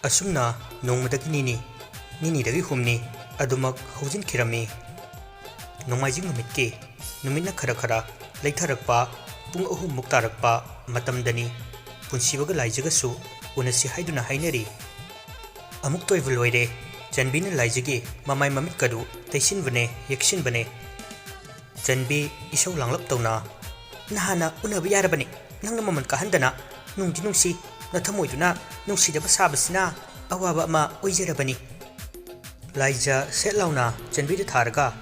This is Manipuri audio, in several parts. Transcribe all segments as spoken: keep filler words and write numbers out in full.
ꯑꯁꯨꯝꯅ ꯅꯣꯡꯃꯗꯒꯤ ꯅꯤꯅꯤ, ꯅꯤꯅꯤꯗꯒꯤ ꯍꯨꯝꯅꯤ ꯑꯗꯨꯃꯛ ꯍꯧꯖꯤꯟꯈꯤꯔꯝꯃꯤ꯫ ꯅꯣꯡꯃꯥꯏꯖꯤꯡ ꯅꯨꯃꯤꯠꯀꯤ ꯅꯨꯃꯤꯠꯅ ꯈꯔ ꯈꯔ ꯂꯩꯊꯔꯛꯄ ꯄꯨꯡ ꯑꯍꯨꯝꯃꯨꯛ ꯇꯥꯔꯛꯄ ꯃꯇꯝꯗꯅꯤ ꯄꯨꯟꯁꯤꯕꯒ ꯂꯥꯏꯖꯒꯁꯨ ꯎꯅꯁꯤ ꯍꯥꯏꯗꯨꯅ ꯍꯥꯏꯅꯔꯤ꯫ ꯑꯃꯨꯛꯇ ꯑꯣꯏꯕ ꯂꯣꯏꯔꯦ꯫ ꯆꯟꯕꯤꯅ ꯂꯥꯏꯖꯒꯤ ꯃꯃꯥꯏ ꯃꯃꯤꯠꯀꯗꯨ ꯇꯩꯁꯤꯟꯕꯅꯦ, ꯌꯦꯛꯁꯤꯟꯕꯅꯦ꯫ ꯆꯟꯕꯤ ꯏꯁꯧ ꯂꯥꯡꯂꯞ ꯇꯧꯅ, "ꯅꯍꯥꯟꯅ ꯎꯅꯕ ꯌꯥꯔꯕꯅꯤ, ꯅꯪꯅ ꯃꯃꯜ ꯀꯥꯍꯟꯗꯅ꯫ ꯅꯨꯡꯗꯤ ꯅꯨꯡꯁꯤ, ꯅꯊꯃꯣꯏꯗꯨꯅ ꯅꯨꯡꯁꯤꯗꯕ ꯁꯥꯕꯁꯤꯅ ꯑꯋꯥꯕ ꯑꯃ ꯑꯣꯏꯖꯔꯕꯅꯤ꯫" ꯂꯥꯏꯖ ꯁꯦꯠ ꯂꯥꯎꯅ ꯆꯟꯕꯤꯗ ꯊꯥꯔꯒ,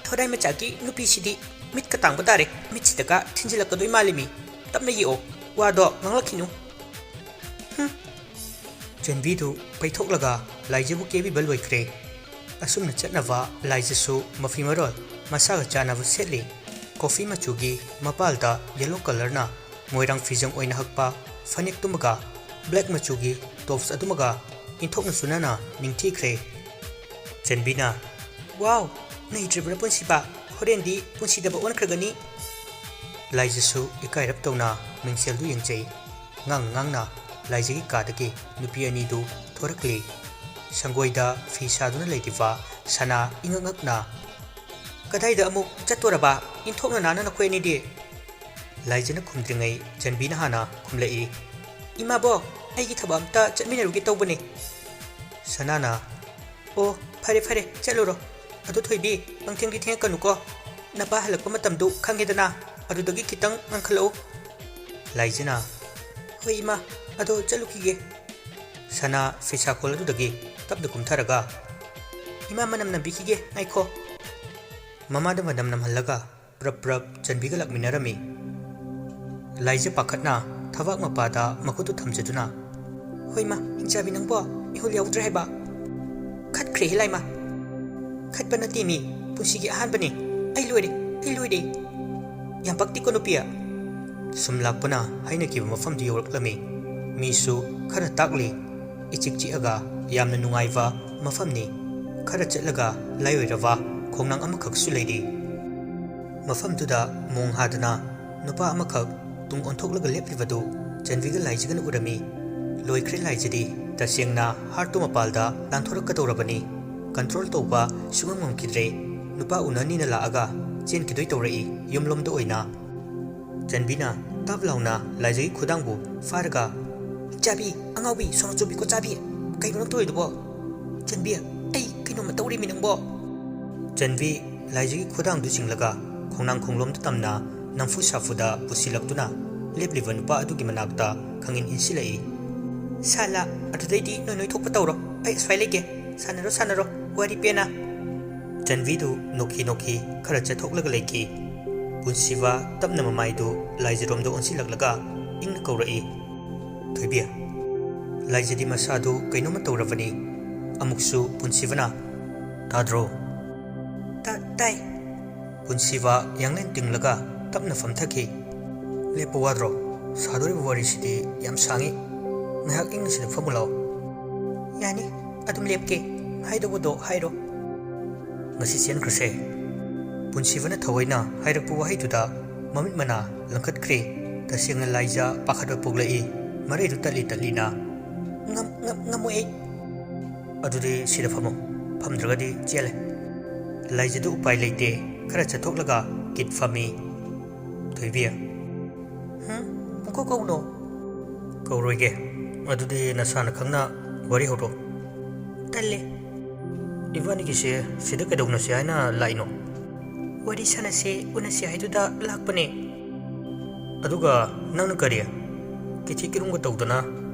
"ꯊꯣꯔꯥꯏ ꯃꯆꯥꯒꯤ ꯅꯨꯄꯤꯁꯤꯗꯤ ꯃꯤꯠꯀ ꯇꯥꯡꯕ ꯇꯥꯔꯦ, ꯃꯤꯠꯁꯤꯗꯒ ꯊꯤꯟꯖꯤꯜꯂꯛꯀꯗꯣꯏ ꯃꯥꯜꯂꯤꯃꯤ꯫ ꯇꯞꯅ ꯌꯦꯛꯑꯣ, ꯋꯥꯗꯣ ꯉꯥꯡꯂꯛꯈꯤꯅꯨ꯫" ꯍꯨꯝ꯫ ꯆꯟꯕꯤꯗꯨ ꯄꯩꯊꯣꯛꯂꯒ ꯂꯥꯏꯖꯕꯨ ꯀꯦꯕꯤꯕ ꯂꯣꯏꯈ꯭ꯔꯦ꯫ ꯑꯁꯨꯝꯅ ꯆꯠꯅꯕ ꯂꯥꯏꯖꯁꯨ ꯃꯐꯤ ꯃꯔꯣꯜ ꯃꯁꯥꯒ ꯆꯥꯟꯅꯕ ꯁꯦꯠꯂꯤ꯫ ꯀꯣꯐꯤ ꯃꯆꯨꯒꯤ ꯃꯄꯥꯜꯗ ꯌꯦꯜꯂꯣ ꯀꯂꯔꯅ ꯃꯣꯏꯔꯥꯡ ꯐꯤꯖꯪ ꯑꯣꯏꯅ ꯍꯛꯄ ꯐꯅꯦꯛꯇꯨꯃꯒ ꯕ꯭ꯂꯦꯛ ꯃꯆꯨꯒꯤ ꯇꯣꯞꯁ ꯑꯗꯨꯃꯒ ꯏꯟꯊꯣꯛꯅ ꯆꯨꯅꯅ ꯅꯤꯡꯊꯤꯈ꯭ꯔꯦ꯫ ꯆꯟꯕꯤꯅ, "ꯋꯥꯎ, ꯅꯩꯗ꯭ꯔꯤꯕ꯭ꯔꯥ ꯄꯨꯟꯁꯤꯕ? ꯍꯣꯔꯦꯟꯗꯤ ꯄꯨꯟꯁꯤꯗꯕ ꯑꯣꯟꯈ꯭ꯔꯒꯅꯤ꯫" ꯂꯥꯏꯖꯁꯨ ꯏꯀꯥꯏꯔꯞ ꯇꯧꯅ ꯃꯤꯡꯁꯦꯜꯗꯨ ꯌꯦꯡꯖꯩ꯫ ꯉꯥꯡ ꯉꯥꯡꯅ ꯂꯥꯏꯖꯒꯤ ꯀꯥꯗꯒꯤ ꯅꯨꯄꯤ ꯑꯅꯤꯗꯨ ꯊꯣꯔꯛꯂꯤ꯫ ꯁꯪꯒꯣꯏꯗ ꯐꯤ ꯁꯥꯗꯨꯅ ꯂꯩꯔꯤꯕ ꯁꯅꯥ ꯏꯉꯛ ꯉꯛꯅ, "ꯀꯗꯥꯏꯗ ꯑꯃꯨꯛ ꯆꯠꯇꯣꯔꯕ? ꯏꯟꯊꯣꯛꯅ ꯅꯥꯟꯅ ꯅꯈꯣꯏ ꯑꯅꯤꯗꯤ?" ꯂꯥꯏꯖꯅ ꯈꯨꯝꯗ꯭ꯔꯤꯉꯩ ꯆꯟꯕꯤꯅ ꯍꯥꯟꯅ ꯈꯨꯝꯂꯛꯏ꯫ "ꯏꯃꯥꯕꯣ, ꯑꯩꯒꯤ ꯊꯕꯛ ꯑꯝꯇ ꯆꯠꯃꯤꯟꯅꯔꯨꯒꯦ ꯇꯧꯕꯅꯦ꯫" ꯁꯅꯥꯅ, "ꯑꯣ, ꯐꯔꯦ ꯐꯔꯦ, ꯆꯠꯂꯨꯔꯣ꯫ ꯑꯗꯨ ꯊꯣꯏꯕꯤ, ꯄꯪꯊꯦꯡꯗꯤ ꯊꯦꯡꯉꯛꯀꯅꯨꯀꯣ꯫ ꯅꯄꯥ ꯍꯜꯂꯛꯄ ꯃꯇꯝꯗꯨ ꯈꯪꯉꯦꯗꯅ, ꯑꯗꯨꯗꯒꯤ ꯈꯤꯇꯪ ꯉꯟꯈꯠꯂꯛꯎ꯫" ꯂꯥꯏꯖꯅ, "ꯍꯣꯏ ꯏꯃꯥ, ꯑꯗꯣ ꯆꯠꯂꯨꯈꯤꯒꯦ꯫" ꯁꯅꯥ ꯐꯤꯁꯥꯈꯣꯜ ꯑꯗꯨꯗꯒꯤ ꯇꯞꯅ ꯀꯨꯝꯊꯔꯒ, "ꯏꯃꯥ, ꯃꯅꯝ ꯅꯝꯕꯤꯈꯤꯒꯦ, ꯉꯥꯏꯈꯣ꯫" ꯃꯃꯥꯗ ꯃꯅꯝ ꯅꯝꯍꯜꯂꯒ ꯄ꯭ꯔꯞ ꯄ꯭ꯔꯞ ꯆꯟꯕꯤꯒ ꯂꯥꯛꯃꯤꯟꯅꯔꯝꯃꯤ꯫ ꯂꯥꯏꯖ ꯄꯥꯈꯠꯅ ꯊꯕꯥꯛ ꯃꯄꯥꯗ ꯃꯈꯨꯠꯇꯨ ꯊꯝꯖꯗꯨꯅ, "ꯍꯣꯏ ꯃꯥ, ꯍꯤꯡꯆꯥꯕꯤ ꯅꯪꯕꯣ, ꯏꯍꯨꯜ ꯌꯥꯎꯗ꯭ꯔꯦ ꯍꯥꯏꯕ?" "ꯈꯠꯈ꯭ꯔꯦ ꯍꯦ ꯂꯥꯏꯃ꯫" "ꯈꯠꯄ ꯅꯠꯇꯦ ꯃꯤ, ꯄꯨꯟꯁꯤꯒꯤ ꯑꯍꯥꯟꯕꯅꯤ꯫ ꯑꯩ ꯂꯣꯏꯔꯦ, ꯑꯩ ꯂꯣꯏꯔꯦ꯫" "ꯌꯥꯝ ꯄꯛꯇꯦꯀꯣ ꯅꯨꯄꯤ꯫" ꯁꯨꯝ ꯂꯥꯛꯄꯅ ꯍꯥꯏꯅꯈꯤꯕ ꯃꯐꯝꯗꯨ ꯌꯧꯔꯛꯂꯝꯃꯤ꯫ ꯃꯤꯁꯨ ꯈꯔ ꯇꯥꯛꯂꯤ꯫ ꯏꯆꯤꯛ ꯆꯤꯛꯑꯒ ꯌꯥꯝꯅ ꯅꯨꯡꯉꯥꯏꯕ ꯃꯐꯝꯅꯤ꯫ ꯈꯔ ꯆꯠꯂꯒ ꯂꯥꯏ ꯑꯣꯏꯔꯕ ꯈꯣꯡꯅꯥꯡ ꯑꯃꯈꯛꯁꯨ ꯂꯩꯔꯤ꯫ ꯃꯐꯝꯗꯨꯗ ꯃꯣꯡ ꯍꯥꯗꯅ ꯅꯨꯄꯥ ꯑꯃꯈꯛ ꯇꯨꯡ ꯑꯣꯟꯊꯣꯛꯂꯒ ꯂꯦꯞꯂꯤꯕꯗꯨ ꯆꯟꯕꯤꯒ ꯂꯥꯏꯖꯒꯅ ꯎꯔꯝꯃꯤ꯫ ꯂꯣꯏꯈ꯭ꯔꯦ ꯂꯥꯏꯖꯗꯤ꯫ ꯇꯁꯦꯡꯅ ꯍꯥꯔꯠꯇꯨ ꯃꯄꯥꯜꯗ ꯅꯥꯟꯊꯣꯔꯛꯀꯗꯧꯔꯕꯅꯤ꯫ ꯀꯟꯇ꯭ꯔꯣꯜ ꯇꯧꯕ ꯁꯨꯉꯝ ꯉꯝꯈꯤꯗ꯭ꯔꯦ꯫ ꯅꯨꯄꯥ ꯎꯅꯅꯤꯅ ꯂꯥꯛꯑꯒ ꯆꯦꯟꯈꯤꯗꯣꯏ ꯇꯧꯔꯛꯏ ꯌꯨꯝꯂꯣꯝꯗ ꯑꯣꯏꯅ꯫ ꯆꯟꯕꯤꯅ ꯇꯞ ꯂꯥꯎꯅ ꯂꯥꯏꯖꯒꯤ ꯈꯨꯗꯥꯡꯕꯨ ꯐꯥꯔꯒ, "ꯆꯥꯕꯤ, ꯑꯉꯥꯎꯕꯤ, ꯁꯣꯅꯣ ꯆꯨꯕꯤ ꯀꯣ ꯆꯥꯕꯤ, ꯀꯩꯅꯣ ꯅꯪ ꯇꯧꯔꯤꯗꯨꯕꯣ? ꯆꯟꯕꯤ, ꯑꯩ ꯀꯩꯅꯣꯝꯃ ꯇꯧꯔꯤꯃꯤ ꯅꯪꯕꯣ!" ꯆꯟꯕꯤ ꯂꯥꯏꯖꯒꯤ ꯈꯨꯗꯥꯡꯗꯨ ꯆꯤꯡꯂꯒ ꯈꯣꯡꯅꯥꯡ ꯈꯣꯡꯂꯣꯝꯗ ꯇꯝꯅ ꯅꯝꯐꯨ ꯁꯥꯐꯨꯗ ꯄꯨꯁꯤꯜꯂꯛꯇꯨꯅ ꯂꯦꯞꯂꯤꯕ ꯅꯨꯄꯥ ꯑꯗꯨꯒꯤ ꯃꯅꯥꯛꯇ ꯈꯪꯏꯟ ꯏꯟꯁꯤꯜꯂꯛꯏ꯫ "ꯁꯥꯂꯥ, ꯑꯗꯨꯗꯩꯗꯤ ꯅꯣꯏ ꯅꯣꯏ ꯊꯣꯛꯄ ꯇꯧꯔꯣ, ꯑꯩ ꯑꯁ꯭ꯋꯥꯏ ꯂꯩꯒꯦ꯫ ꯁꯥꯟꯅꯔꯣ, ꯁꯥꯟꯅꯔꯣ, ꯋꯥꯔꯤ ꯄꯦꯟꯅ!" ꯆꯟꯕꯤꯗꯨ ꯅꯣꯛꯈꯤ ꯅꯣꯛꯈꯤ ꯈꯔ ꯆꯠꯊꯣꯛꯂꯒ ꯂꯩꯈꯤ꯫ ꯄꯨꯟꯁꯤꯕ ꯇꯞꯅ ꯃꯃꯥꯏꯗꯨ ꯂꯥꯏꯖꯔꯣꯝꯗ ꯑꯣꯟꯁꯤꯜꯂꯛꯂꯒ ꯏꯪꯅ ꯀꯧꯔꯛꯏ, "ꯊꯣꯏꯕꯤ!" ꯂꯥꯏꯖꯗꯤ ꯃꯁꯥꯗꯨ ꯀꯩꯅꯣꯝꯃ ꯇꯧꯔꯕꯅꯤ꯫ ꯑꯃꯨꯛꯁꯨ ꯄꯨꯟꯁꯤꯕꯅ, "ꯇꯥꯗ꯭ꯔꯣ?" "ꯇꯥ-, ꯇꯥꯏ꯫" ꯄꯨꯟꯁꯤꯕ ꯌꯥꯡꯂꯦꯟ ꯇꯤꯡꯂꯒ ꯇꯞꯅ ꯐꯝꯊꯈꯤ꯫ "ꯂꯦꯞꯄ ꯋꯥꯗ꯭ꯔꯣ? ꯁꯥꯗꯣꯔꯤꯕ ꯋꯥꯔꯤꯁꯤꯗꯤ ꯌꯥꯝ ꯁꯥꯡꯉꯤ꯫ ꯉꯥꯏꯍꯥꯛ ꯏꯪꯅ ꯁꯤꯗ ꯐꯝꯃꯨ ꯂꯥꯎ꯫" "ꯌꯥꯅꯤ, ꯑꯗꯨꯝ ꯂꯦꯞꯀꯦ꯫ ꯍꯥꯏꯗꯧꯕꯗꯣ ꯍꯥꯏꯔꯣ꯫" "ꯉꯁꯤ ꯆꯦꯟꯈ꯭ꯔꯁꯦ꯫" ꯄꯨꯟꯁꯤꯕꯅ ꯊꯑꯣꯏꯅ ꯍꯥꯏꯔꯛꯄ ꯋꯥꯍꯩꯗꯨꯗ ꯃꯃꯤꯠ ꯃꯅꯥ ꯂꯪꯈꯠꯈ꯭ꯔꯦ꯫ ꯇꯁꯦꯡꯅ ꯂꯥꯏꯖ ꯄꯥꯈꯠꯄ ꯄꯣꯛꯂꯛꯏ꯫ ꯃꯔꯩꯗꯨ ꯇꯠꯂꯤ ꯇꯠꯂꯤꯅ, "ꯉꯝ-, ꯉꯝ-, ꯉꯝꯃꯣꯏ ꯑꯩ꯫" "ꯑꯗꯨꯗꯤ ꯁꯤꯗ ꯐꯝꯃꯣ꯫ ꯐꯝꯗ꯭ꯔꯒꯗꯤ ꯆꯦꯜꯂꯦ꯫" ꯂꯥꯏꯖꯗꯨ ꯎꯄꯥꯏ ꯂꯩꯇꯦ꯫ ꯈꯔ ꯆꯠꯊꯣꯛꯂꯒ ꯀꯤꯠ ꯐꯝꯃꯤ꯫ "ꯊꯣꯏꯕꯤ꯫" "ꯍꯨꯝ? ꯄꯨꯡꯀꯧ ꯀꯧꯅꯣ꯫" "ꯀꯧꯔꯣꯏꯒꯦ꯫ ꯑꯗꯨꯗꯤ ꯅꯁꯥꯅ ꯈꯪꯅ ꯋꯥꯔꯤ ꯍꯧꯔꯣ꯫" "ꯇꯜꯂꯦ꯫" "ꯏꯕꯥꯅꯤꯒꯤꯁꯦ ꯁꯤꯗ ꯀꯩꯗꯧꯅꯁꯦ ꯍꯥꯏꯅ ꯂꯥꯛꯏꯅꯣ?" "ꯋꯥꯔꯤ ꯁꯥꯟꯅꯁꯦ, ꯎꯅꯁꯦ ꯍꯥꯏꯗꯨꯗ ꯂꯥꯛꯄꯅꯦ꯫" "ꯑꯗꯨꯒ ꯅꯪꯅ ꯀꯔꯤ? ꯀꯤꯊꯤ ꯀꯤꯔꯨꯝꯒ ꯇꯧꯗꯅ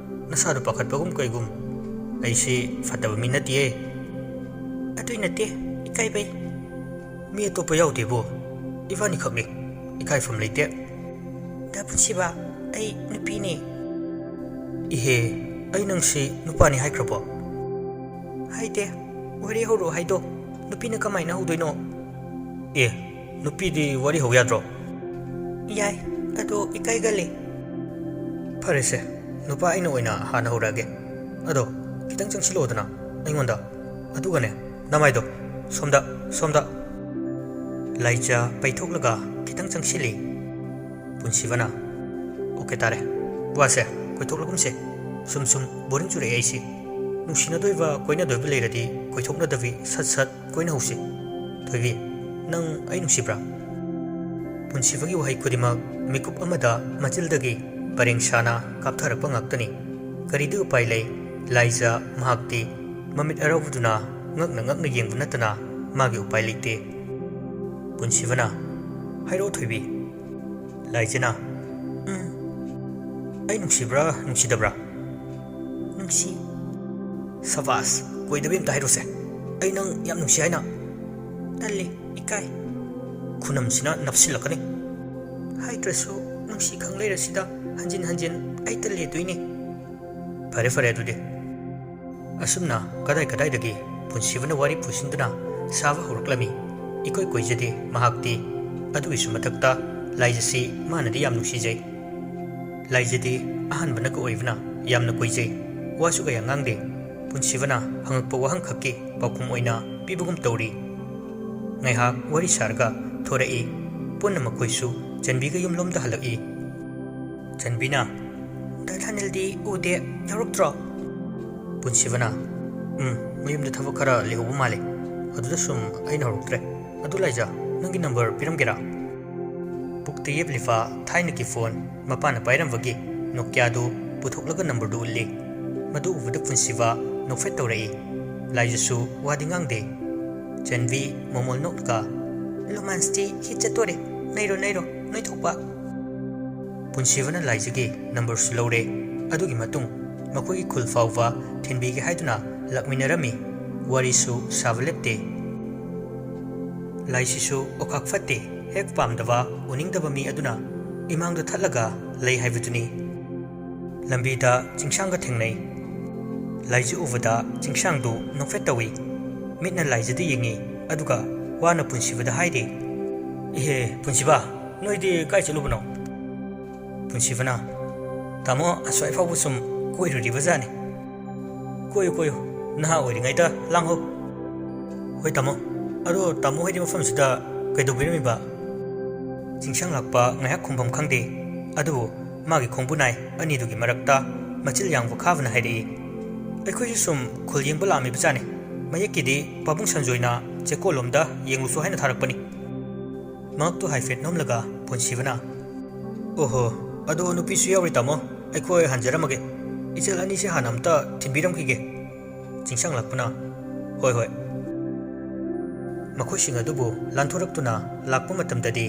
ꯅꯁꯥꯗꯣ ꯄꯥꯈꯠꯄꯒꯨꯝ ꯀꯩꯒꯨꯝ꯫ ꯑꯩꯁꯤ ꯐꯠꯇꯕ ꯃꯤ ꯅꯠꯇꯤꯌꯦ꯫" "ꯑꯗꯨꯏ ꯅꯠꯇꯦ, ꯏꯀꯥꯏꯕꯩ꯫" "ꯃꯤ ꯑꯇꯣꯞꯄ ꯌꯥꯎꯗꯦꯕꯣ, ꯏꯕꯥꯅꯤꯈꯛꯅꯤ꯫ ꯏꯀꯥꯏꯐꯝ ꯂꯩꯇꯦ꯫" "ꯗꯥ ꯄꯨꯟꯁꯤꯕ, ꯑꯩ ꯅꯨꯄꯤꯅꯦ꯫" "ꯏꯍꯦ, ꯑꯩ ꯅꯪꯁꯤ ꯅꯨꯄꯥꯅꯤ ꯍꯥꯏꯈ꯭ꯔꯕꯣ?" "ꯍꯥꯏꯗꯦ, ꯋꯥꯔꯤ ꯍꯧꯔꯛꯑꯣ ꯍꯥꯏꯗꯣ ꯅꯨꯄꯤꯅ ꯀꯃꯥꯏꯅ ꯍꯧꯗꯣꯏꯅꯣ?" "ꯑꯦ, ꯅꯨꯄꯤꯗꯤ ꯋꯥꯔꯤ ꯍꯧ ꯌꯥꯗ꯭ꯔꯣ?" "ꯌꯥꯏ, ꯑꯗꯣ ꯏꯀꯥꯏꯒꯜꯂꯤ꯫" "ꯐꯔꯦꯁꯦ, ꯅꯨꯄꯥ ꯑꯩꯅ ꯑꯣꯏꯅ ꯍꯥꯟꯅ ꯍꯧꯔꯛꯑꯒꯦ꯫ ꯑꯗꯣ ꯈꯤꯇꯪ ꯆꯪꯁꯤꯜꯂꯛꯑꯣꯗꯅ ꯑꯩꯉꯣꯟꯗ꯫ ꯑꯗꯨꯒꯅꯦ, ꯅꯃꯥꯏꯗꯣ ꯁꯣꯝꯗ, ꯁꯣꯝꯗ꯫" ꯂꯥꯏꯖ ꯄꯩꯊꯣꯛꯂꯒ ꯈꯤꯇꯪ ꯆꯪꯁꯤꯜꯂꯤ꯫ ꯄꯨꯟꯁꯤꯕꯅ, "ꯑꯣꯀꯦ ꯇꯥꯔꯦ, ꯋꯥꯁꯦ ꯀꯣꯏꯊꯣꯛꯂꯒꯨꯝꯁꯦ꯫" ꯁꯨꯝ ꯁꯨꯝ ꯕꯣꯔꯤꯡ ꯆꯨꯔꯛꯑꯦ ꯑꯩꯁꯦ꯫ ꯅꯨꯡꯁꯤꯅꯗꯣꯏꯕ ꯀꯣꯏꯅꯗꯣꯏꯕ ꯂꯩꯔꯗꯤ ꯀꯣꯏꯊꯣꯛꯅꯗꯕꯤ ꯁꯠ ꯁꯠ ꯀꯣꯏꯅꯍꯧꯁꯦ꯫ ꯊꯣꯏꯕꯤ, ꯅꯪ ꯑꯩ ꯅꯨꯡꯁꯤꯕ꯭ꯔꯥ? ꯄꯨꯟꯁꯤꯕꯒꯤ ꯋꯥꯍꯩ ꯈꯨꯗꯤꯡꯃꯛ ꯃꯤꯀꯨꯞ ꯑꯃꯗ ꯃꯆꯤꯜꯗꯒꯤ ꯄꯔꯦꯡ ꯁꯥꯅ ꯀꯥꯞꯊꯔꯛꯄ ꯉꯥꯛꯇꯅꯤ꯫ ꯀꯔꯤꯗꯤ ꯎꯄꯥꯏ ꯂꯩ? ꯂꯥꯏꯖ ꯃꯍꯥꯛꯇꯤ ꯃꯃꯤꯠ ꯑꯔꯥꯎꯕꯗꯨꯅ ꯉꯛꯅ ꯉꯛꯅ ꯌꯦꯡꯕ ꯅꯠꯇꯅ ꯃꯥꯒꯤ ꯎꯄꯥꯏ ꯂꯩꯇꯦ꯫ ꯄꯨꯟꯁꯤꯕꯅ, ꯍꯥꯏꯔꯛꯑꯣ ꯊꯣꯏꯕꯤ꯫ ꯂꯥꯏꯖꯅ, ꯎꯝ, ꯑꯩ ꯅꯨꯡꯁꯤꯕ꯭ꯔꯥ ꯅꯨꯡꯁꯤꯗꯕ꯭ꯔꯥ? ꯅꯨꯡꯁꯤ꯫ ꯁꯕꯥꯁ, ꯀꯣꯏꯗꯕꯤ ꯑꯝꯇ ꯍꯥꯏꯔꯣꯁꯦ꯫ ꯑꯩ ꯅꯪ ꯌꯥꯝ ꯅꯨꯡꯁꯤ ꯍꯥꯏꯅ꯫ ꯇꯜꯂꯤ, ꯏꯀꯥꯏ꯫ ꯈꯨꯅꯝꯁꯤꯅ ꯅꯞꯁꯤꯜꯂꯛꯀꯅꯤ꯫ ꯍꯥꯏꯗ꯭ꯔꯁꯨ ꯅꯨꯡꯁꯤ ꯈꯪ ꯂꯩꯔꯁꯤꯗ ꯍꯟꯖꯤꯟ ꯍꯟꯖꯤꯟ ꯑꯩ ꯇꯜꯂꯦꯗꯣꯏꯅꯤ꯫ ꯐꯔꯦ ꯐꯔꯦ ꯑꯗꯨꯗꯤ꯫ ꯑꯁꯨꯝꯅ ꯀꯗꯥꯏ ꯀꯗꯥꯏꯗꯒꯤ ꯄꯨꯟꯁꯤꯕꯅ ꯋꯥꯔꯤ ꯄꯨꯁꯤꯟꯗꯨꯅ ꯁꯥꯕ ꯍꯧꯔꯛꯂꯝꯃꯤ꯫ ꯏꯀꯣꯏ ꯀꯣꯏꯖꯗꯦ ꯃꯍꯥꯛꯇꯤ꯫ ꯑꯗꯨꯒꯤꯁꯨ ꯃꯊꯛꯇ ꯂꯥꯏꯖꯁꯤ ꯃꯥꯅꯗꯤ ꯌꯥꯝ ꯅꯨꯡꯁꯤꯖꯩ꯫ ꯂꯥꯏꯖꯗꯤ ꯑꯍꯥꯟꯕꯅꯒ ꯑꯣꯏꯕꯅ ꯌꯥꯝꯅ ꯀꯣꯏꯖꯩ꯫ ꯋꯥꯁꯨ ꯀꯌꯥ ꯉꯥꯡꯗꯦ꯫ ꯄꯨꯟꯁꯤꯕꯅ ꯍꯪꯉꯛꯄ ꯋꯥꯍꯪꯈꯛꯀꯤ ꯄꯥꯎꯈꯨꯝ ꯑꯣꯏꯅ ꯄꯤꯕꯒꯨꯝ ꯇꯧꯔꯤ꯫ ꯉꯥꯏꯍꯥꯛ ꯋꯥꯔꯤ ꯁꯥꯔꯒ ꯊꯣꯔꯛꯏ꯫ ꯄꯨꯟꯅ ꯃꯈꯣꯏꯁꯨ ꯆꯟꯕꯤꯒ ꯌꯨꯝꯂꯣꯝꯗ ꯍꯜꯂꯛꯏ꯫ ꯆꯟꯕꯤꯅ, "ꯗꯥ ꯊꯥꯅꯤꯜꯗꯤ ꯎꯗꯦ, ꯌꯥꯎꯔꯛꯇ꯭ꯔꯣ?" ꯄꯨꯟꯁꯤꯕꯅ, "ꯎꯝ, ꯃꯌꯨꯝꯗ ꯊꯕꯛ ꯈꯔ ꯂꯩꯍꯧꯕ ꯃꯥꯜꯂꯦ꯫ ꯑꯗꯨꯗ ꯁꯨꯝ ꯑꯩꯅ ꯍꯧꯔꯛꯇ꯭ꯔꯦ꯫ ꯑꯗꯨ ꯂꯥꯏꯖ, ꯅꯪꯒꯤ ꯅꯝꯕꯔ ꯄꯤꯔꯝꯒꯦꯔꯥ?" ꯄꯨꯛꯇ ꯌꯦꯞꯂꯤꯕ ꯊꯥꯏꯅꯒꯤ ꯐꯣꯟ ꯃꯄꯥꯅ ꯄꯥꯏꯔꯝꯕꯒꯤ ꯅꯣꯀꯤꯌꯥꯗꯨ ꯄꯨꯊꯣꯛꯂꯒ ꯅꯝꯕꯔꯗꯨ ꯎꯠꯂꯤ꯫ ꯃꯗꯨ ꯎꯕꯗ ꯄꯨꯟꯁꯤꯕ ꯅꯣꯛꯐꯦꯠ ꯇꯧꯔꯛꯏ꯫ ꯂꯥꯏꯖꯁꯨ ꯋꯥꯗꯤ ꯉꯥꯡꯗꯦ꯫ ꯆꯟꯕꯤ ꯃꯣꯃꯣꯜ ꯅꯣꯛꯂꯒ, "ꯔꯣꯃꯥꯟꯁꯇꯤ ꯍꯤꯠ ꯆꯠꯇꯣꯔꯦ꯫ ꯅꯩꯔꯣ, ꯅꯩꯔꯣ, ꯅꯣꯏ ꯊꯣꯛꯄ!" ꯄꯨꯟꯁꯤꯕꯅ ꯂꯥꯏꯖꯒꯤ ꯅꯝꯕꯔꯁꯨ ꯂꯧꯔꯦ꯫ ꯑꯗꯨꯒꯤ ꯃꯇꯨꯡ ꯃꯈꯣꯏꯒꯤ ꯈꯨꯜ ꯐꯥꯎꯕ ꯊꯤꯟꯕꯤꯒꯦ ꯍꯥꯏꯗꯨꯅ ꯂꯥꯛꯃꯤꯟꯅꯔꯝꯃꯤ꯫ ꯋꯥꯔꯤꯁꯨ ꯁꯥꯕ ꯂꯦꯞꯇꯦ꯫ ꯂꯥꯏꯁꯤꯁꯨ ꯑꯣꯈꯥꯛ ꯐꯠꯇꯦ, ꯍꯦꯛ ꯄꯥꯝꯗꯕ, ꯎꯅꯤꯡꯗꯕ ꯃꯤ ꯑꯗꯨꯅ ꯏꯃꯥꯡꯗ ꯊꯠꯂꯒ ꯂꯩ ꯍꯥꯏꯕꯗꯨꯅꯤ꯫ ꯂꯝꯕꯤꯗ ꯆꯤꯡꯁꯥꯡꯒ ꯊꯦꯡꯅꯩ꯫ ꯂꯥꯏꯖ ꯎꯕꯗ ꯆꯤꯡꯁꯥꯡꯗꯨ ꯅꯣꯛꯐꯦꯠ ꯇꯧꯏ꯫ ꯃꯤꯠꯅ ꯂꯥꯏꯖꯗ ꯌꯦꯡꯏ, ꯑꯗꯨꯒ ꯋꯥꯅ ꯄꯨꯟꯁꯤꯕꯗ ꯍꯥꯏꯔꯤ, "ꯏꯍꯦ, ꯄꯨꯟꯁꯤꯕ, ꯅꯣꯏꯗꯤ ꯀꯥꯏ ꯆꯠꯂꯨꯕꯅꯣ?" ꯄꯨꯟꯁꯤꯕꯅ, "ꯇꯥꯃꯣ, ꯑꯁ꯭ꯋꯥꯏ ꯐꯥꯎꯕ ꯁꯨꯝ ꯀꯣꯏꯔꯨꯔꯤꯕ ꯖꯥꯠꯅꯤ꯫" "ꯀꯣꯏꯌꯨ, ꯀꯣꯏꯌꯨ, ꯅꯍꯥ ꯑꯣꯏꯔꯤꯉꯩꯗ ꯂꯥꯡꯍꯧ꯫" "ꯍꯣꯏ ꯇꯥꯃꯣ꯫ ꯑꯗꯣ ꯇꯥꯃꯣ ꯍꯣꯏꯗꯤ ꯃꯐꯝꯁꯤꯗ ꯀꯩꯗꯧꯕꯤꯔꯝꯃꯤꯕ?" ꯆꯤꯡꯁꯥꯡ ꯂꯥꯛꯄ ꯉꯥꯏꯍꯥꯛ ꯈꯨꯝꯐꯝ ꯈꯪꯗꯦ, ꯑꯗꯨꯕꯨ ꯃꯥꯒꯤ ꯈꯣꯡꯕꯨ ꯅꯥꯏ ꯑꯅꯤꯗꯨꯒꯤ ꯃꯔꯛꯇ ꯃꯆꯤꯜ ꯌꯥꯡꯕ ꯈꯥꯕꯅ ꯍꯥꯏꯔꯛꯏ꯫ ꯑꯩꯈꯣꯏꯁꯨ ꯁꯨꯝ ꯈꯨꯜ ꯌꯦꯡꯕ ꯂꯥꯛꯑꯝꯃꯤꯕꯖꯥꯠꯅꯤ꯫ ꯃꯌꯦꯛꯀꯤꯗꯤ ꯄꯥꯕꯨꯡ ꯁꯟꯖꯣꯏꯅ ꯆꯦꯛꯀꯣꯜꯂꯣꯝꯗ ꯌꯦꯡꯂꯨꯁꯣ ꯍꯥꯏꯅ ꯊꯥꯔꯛꯄꯅꯤ꯫ ꯃꯉꯛꯇꯨ ꯍꯥꯏꯐꯦꯠ ꯅꯣꯝꯂꯒ ꯄꯨꯟꯁꯤꯕꯅ, "ꯑꯣꯍꯣ, ꯑꯗꯣ ꯅꯨꯄꯤꯁꯨ ꯌꯥꯎꯔꯤ ꯇꯥꯃꯣ, ꯑꯩꯈꯣꯏ ꯍꯟꯖꯔꯝꯃꯒꯦ꯫ ꯏꯆꯜ ꯑꯅꯤꯁꯦ ꯍꯥꯟꯅ ꯑꯝꯇ ꯊꯤꯟꯕꯤꯔꯝꯈꯤꯒꯦ꯫" ꯆꯤꯡꯁꯪꯂꯛꯄꯅ, "ꯍꯣꯏ ꯍꯣꯏ꯫" ꯃꯈꯣꯏꯁꯤꯡ ꯑꯗꯨꯕꯨ ꯂꯥꯟꯊꯣꯔꯛꯇꯨꯅ ꯂꯥꯛꯄ ꯃꯇꯝꯗꯗꯤ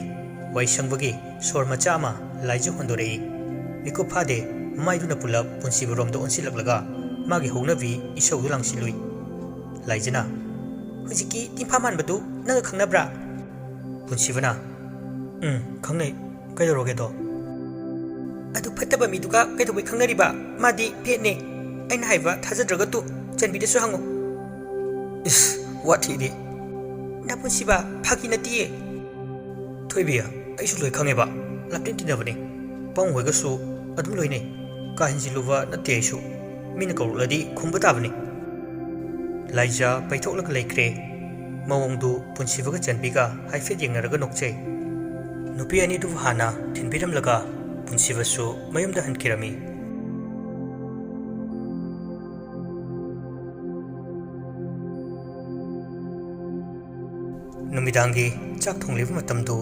ꯋꯥꯏꯁꯪꯕꯒꯤ ꯁꯣꯔ ꯃꯆꯥ ꯑꯃ ꯂꯥꯏꯖ ꯍꯣꯟꯗꯣꯔꯛꯏ꯫ ꯃꯤꯀꯨꯞ ꯐꯥꯗꯦ, ꯃꯃꯥꯏꯗꯨꯅ ꯄꯨꯂꯞ ꯄꯨꯟꯁꯤꯕꯔꯣꯝꯗ ꯑꯣꯟꯁꯤꯜꯂꯛꯂꯒ ꯃꯥꯒꯤ ꯍꯧꯅꯕꯤ ꯏꯁꯧꯗꯨ ꯂꯥꯡꯁꯤꯜꯂꯨꯏ꯫ ꯂꯥꯏꯖꯅ, "ꯍꯧꯖꯤꯛꯀꯤ ꯇꯤꯝꯐꯥ ꯃꯥꯟꯕꯗꯨ ꯅꯪꯒ ꯈꯪꯅꯕ꯭ꯔꯥ?" ꯄꯨꯟꯁꯤꯕꯅ, "ꯎꯝ, ꯈꯪꯅꯩ꯫ ꯀꯩꯗꯧꯔꯒꯦꯗꯣ?" "ꯑꯗꯨ ꯐꯠꯇꯕ ꯃꯤꯗꯨꯒ ꯀꯩꯗꯧꯕꯩ ꯈꯪꯅꯔꯤꯕ? ꯃꯥꯗꯤ ꯐꯦꯠꯅꯦ꯫ ꯑꯩꯅ ꯍꯥꯏꯕ ꯊꯥꯖꯗ꯭ꯔꯒ ꯇꯨ, ꯆꯟꯕꯤꯗꯁꯨ ꯍꯪꯉꯨ꯫" "ꯏꯁ, ꯋꯥꯊꯤꯗꯤ!" "ꯅꯄꯨꯟꯁꯤꯕ, ꯐꯥꯒꯤ ꯅꯠꯇꯤꯌꯦ꯫" "ꯊꯣꯏꯕꯤ, ꯑꯩꯁꯨ ꯂꯣꯏ ꯈꯪꯉꯦꯕ꯫ ꯂꯥꯞꯇꯤꯟ ꯇꯤꯟꯅꯕꯅꯤ꯫ ꯄꯥꯎꯡ ꯍꯣꯏꯒꯁꯨ ꯑꯗꯨꯝ ꯂꯣꯏꯅꯩ꯫ ꯀꯥ ꯍꯦꯟꯖꯤꯜꯂꯨꯕ ꯅꯠꯇꯦ ꯑꯩꯁꯨ꯫ ꯃꯤꯅ ꯀꯧꯔꯛꯂꯗꯤ ꯈꯨꯝꯕ ꯇꯥꯕꯅꯤ꯫" ꯂꯥꯏꯖꯥ ꯄꯩꯊꯣꯛꯂꯒ ꯂꯩꯈ꯭ꯔꯦ꯫ ꯃꯑꯣꯡꯗꯨ ꯄꯨꯟꯁꯤꯕꯒ ꯆꯟꯕꯤꯒ ꯍꯥꯏꯐꯦꯠ ꯌꯦꯡꯅꯔꯒ ꯅꯣꯛꯆꯩ꯫ ꯅꯨꯄꯤ ꯑꯅꯤꯗꯨꯕꯨ ꯍꯥꯟꯅ ꯊꯤꯟꯕꯤꯔꯝꯂꯒ ꯄꯨꯟꯁꯤꯕꯁꯨ ꯃꯌꯨꯝꯗ ꯍꯟꯈꯤꯔꯝꯃꯤ꯫ ꯅꯨꯃꯤꯗꯥꯡꯒꯤ ꯆꯥꯛ ꯊꯣꯡꯂꯤꯕ ꯃꯇꯝꯗꯨ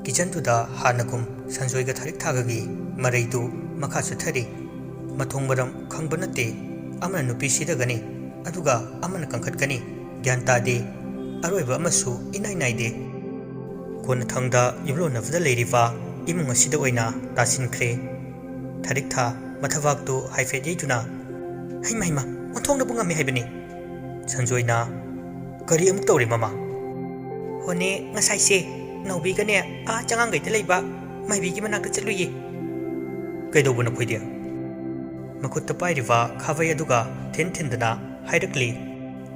ꯀꯤꯆꯟꯗꯨꯗ ꯍꯥꯟꯅꯒꯨꯝ ꯁꯟꯖꯣꯏꯒ ꯊꯥꯔꯤꯛ ꯊꯥꯒꯒꯤ ꯃꯔꯩꯗꯨ ꯃꯈꯥ ꯆꯠꯊꯔꯤ꯫ ꯃꯊꯣꯡ ꯃꯔꯝ ꯈꯪꯕ ꯅꯠꯇꯦ꯫ ꯑꯃꯅ ꯅꯨꯄꯤ ꯁꯤꯗꯒꯅꯤ, ꯑꯗꯨꯒ ꯑꯃꯅ ꯀꯟꯈꯠꯀꯅꯤ꯫ ꯒ꯭ꯌꯥꯟ ꯇꯥꯗꯦ꯫ ꯑꯔꯣꯏꯕ ꯑꯃꯁꯨ ꯏꯅꯥꯏ ꯅꯥꯏꯗꯦ꯫ ꯀꯣꯟꯅꯊꯪꯗ ꯌꯨꯝꯂꯣꯟꯅꯕꯗ ꯂꯩꯔꯤꯕ ꯏꯃꯨꯡ ꯑꯁꯤꯗ ꯑꯣꯏꯅ ꯇꯥꯁꯤꯟꯈ꯭ꯔꯦ꯫ ꯊꯥꯔꯤꯛ ꯊꯥ ꯃꯊꯕꯥꯛꯇꯨ ꯍꯥꯏꯐꯦꯠ ꯌꯩꯗꯨꯅ, "ꯍꯩꯃ ꯍꯩꯃ, ꯑꯣꯟꯊꯣꯛꯅꯕꯨ ꯉꯝꯃꯤ ꯍꯥꯏꯕꯅꯤ꯫" ꯁꯟꯖꯣꯏꯅ, "ꯀꯔꯤ ꯑꯃꯨꯛ ꯇꯧꯔꯦ ꯃꯃꯥ?" "ꯍꯣꯅꯦ, ꯉꯁꯥꯏꯁꯦ ꯅꯥꯎꯕꯤꯒꯅꯦ ꯑꯥ ꯆꯉꯥꯡꯒꯩꯗ ꯂꯩꯕ ꯃꯥꯏꯕꯤꯒꯤ ꯃꯅꯥꯛꯇ ꯆꯠꯂꯨꯏꯌꯦ꯫" "ꯀꯩꯗꯧꯕ ꯅꯈꯣꯏꯗꯤ?" ꯃꯈꯨꯠꯇ ꯄꯥꯏꯔꯤꯕ ꯈꯥꯕꯩ ꯑꯗꯨꯒ ꯊꯤꯟ ꯊꯤꯟꯗꯅ ꯍꯥꯏꯔꯛꯂꯤ꯫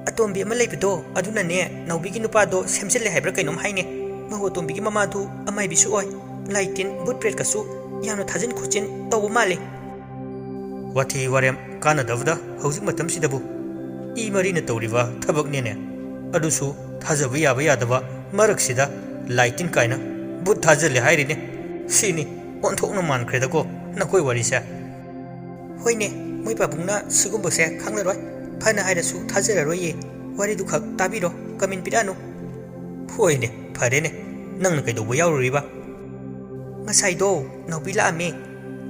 "ꯑꯇꯣꯝꯕꯤ ꯑꯃ ꯂꯩꯕꯗꯣ, ꯑꯗꯨꯅꯅꯦ ꯅꯥꯎꯕꯤꯒꯤ ꯅꯨꯄꯥꯗꯣ ꯁꯦꯝꯖꯤꯜꯂꯦ ꯍꯥꯏꯕ꯭ꯔꯥ ꯀꯩꯅꯣꯝ ꯍꯥꯏꯅꯦ꯫ ꯃꯧ ꯑꯇꯣꯝꯕꯤꯒꯤ ꯃꯃꯥꯗꯨ ꯑꯃꯥꯏꯕꯤꯁꯨ ꯑꯣꯏ꯫ ꯂꯥꯏ ꯇꯤꯟ, ꯚꯨꯠ ꯄ꯭ꯔꯦꯠꯀꯁꯨ ꯌꯥꯝꯅ ꯊꯥꯖꯤꯟ ꯈꯣꯠꯆꯤꯟ ꯇꯧꯕ ꯃꯥꯜꯂꯤ꯫" "ꯋꯥꯊꯤ ꯋꯥꯔꯦꯝ ꯀꯥꯟꯅꯗꯕꯗ ꯍꯧꯖꯤꯛ ꯃꯇꯝꯁꯤꯗꯕꯨ꯫ ꯏ ꯃꯔꯤꯅ ꯇꯧꯔꯤꯕ ꯊꯕꯛꯅꯦꯅꯦ꯫ ꯑꯗꯨꯁꯨ ꯊꯥꯖꯕ ꯌꯥꯕ ꯌꯥꯗꯕ ꯃꯔꯛꯁꯤꯗ ꯂꯥꯏ ꯇꯤꯟ ꯀꯥꯏꯅ ꯚꯨꯠ ꯊꯥꯖꯤꯜꯂꯦ ꯍꯥꯏꯔꯤꯅꯦ꯫ ꯁꯤꯅꯤ ꯑꯣꯟꯊꯣꯛꯅ ꯃꯥꯟꯈ꯭ꯔꯦꯗꯀꯣ ꯅꯈꯣꯏ ꯋꯥꯔꯤꯁꯦ꯫" ꯍꯣꯏꯅꯦ, ꯃꯣꯏ ꯄꯥꯕꯨꯡꯅ ꯁꯤꯒꯨꯝꯕꯁꯦ ꯈꯪꯂꯔꯣꯏ꯫ ꯐꯅ ꯍꯥꯏꯔꯁꯨ ꯊꯥꯖꯔꯔꯣꯏꯌꯦ꯫ ꯋꯥꯔꯤꯗꯨ ꯈꯛ ꯇꯥꯕꯤꯔꯣ, ꯀꯃꯦꯟ ꯄꯤꯔꯛꯑꯅꯨ꯫ ꯍꯣꯏꯅꯦ, ꯐꯔꯦꯅꯦ, ꯅꯪꯅ ꯀꯩꯗꯧꯕ ꯌꯥꯎꯔꯨꯔꯤꯕ? ꯉꯁꯥꯏꯗꯣ ꯅꯥꯎꯕꯤ ꯂꯥꯛꯑꯝꯃꯦ꯫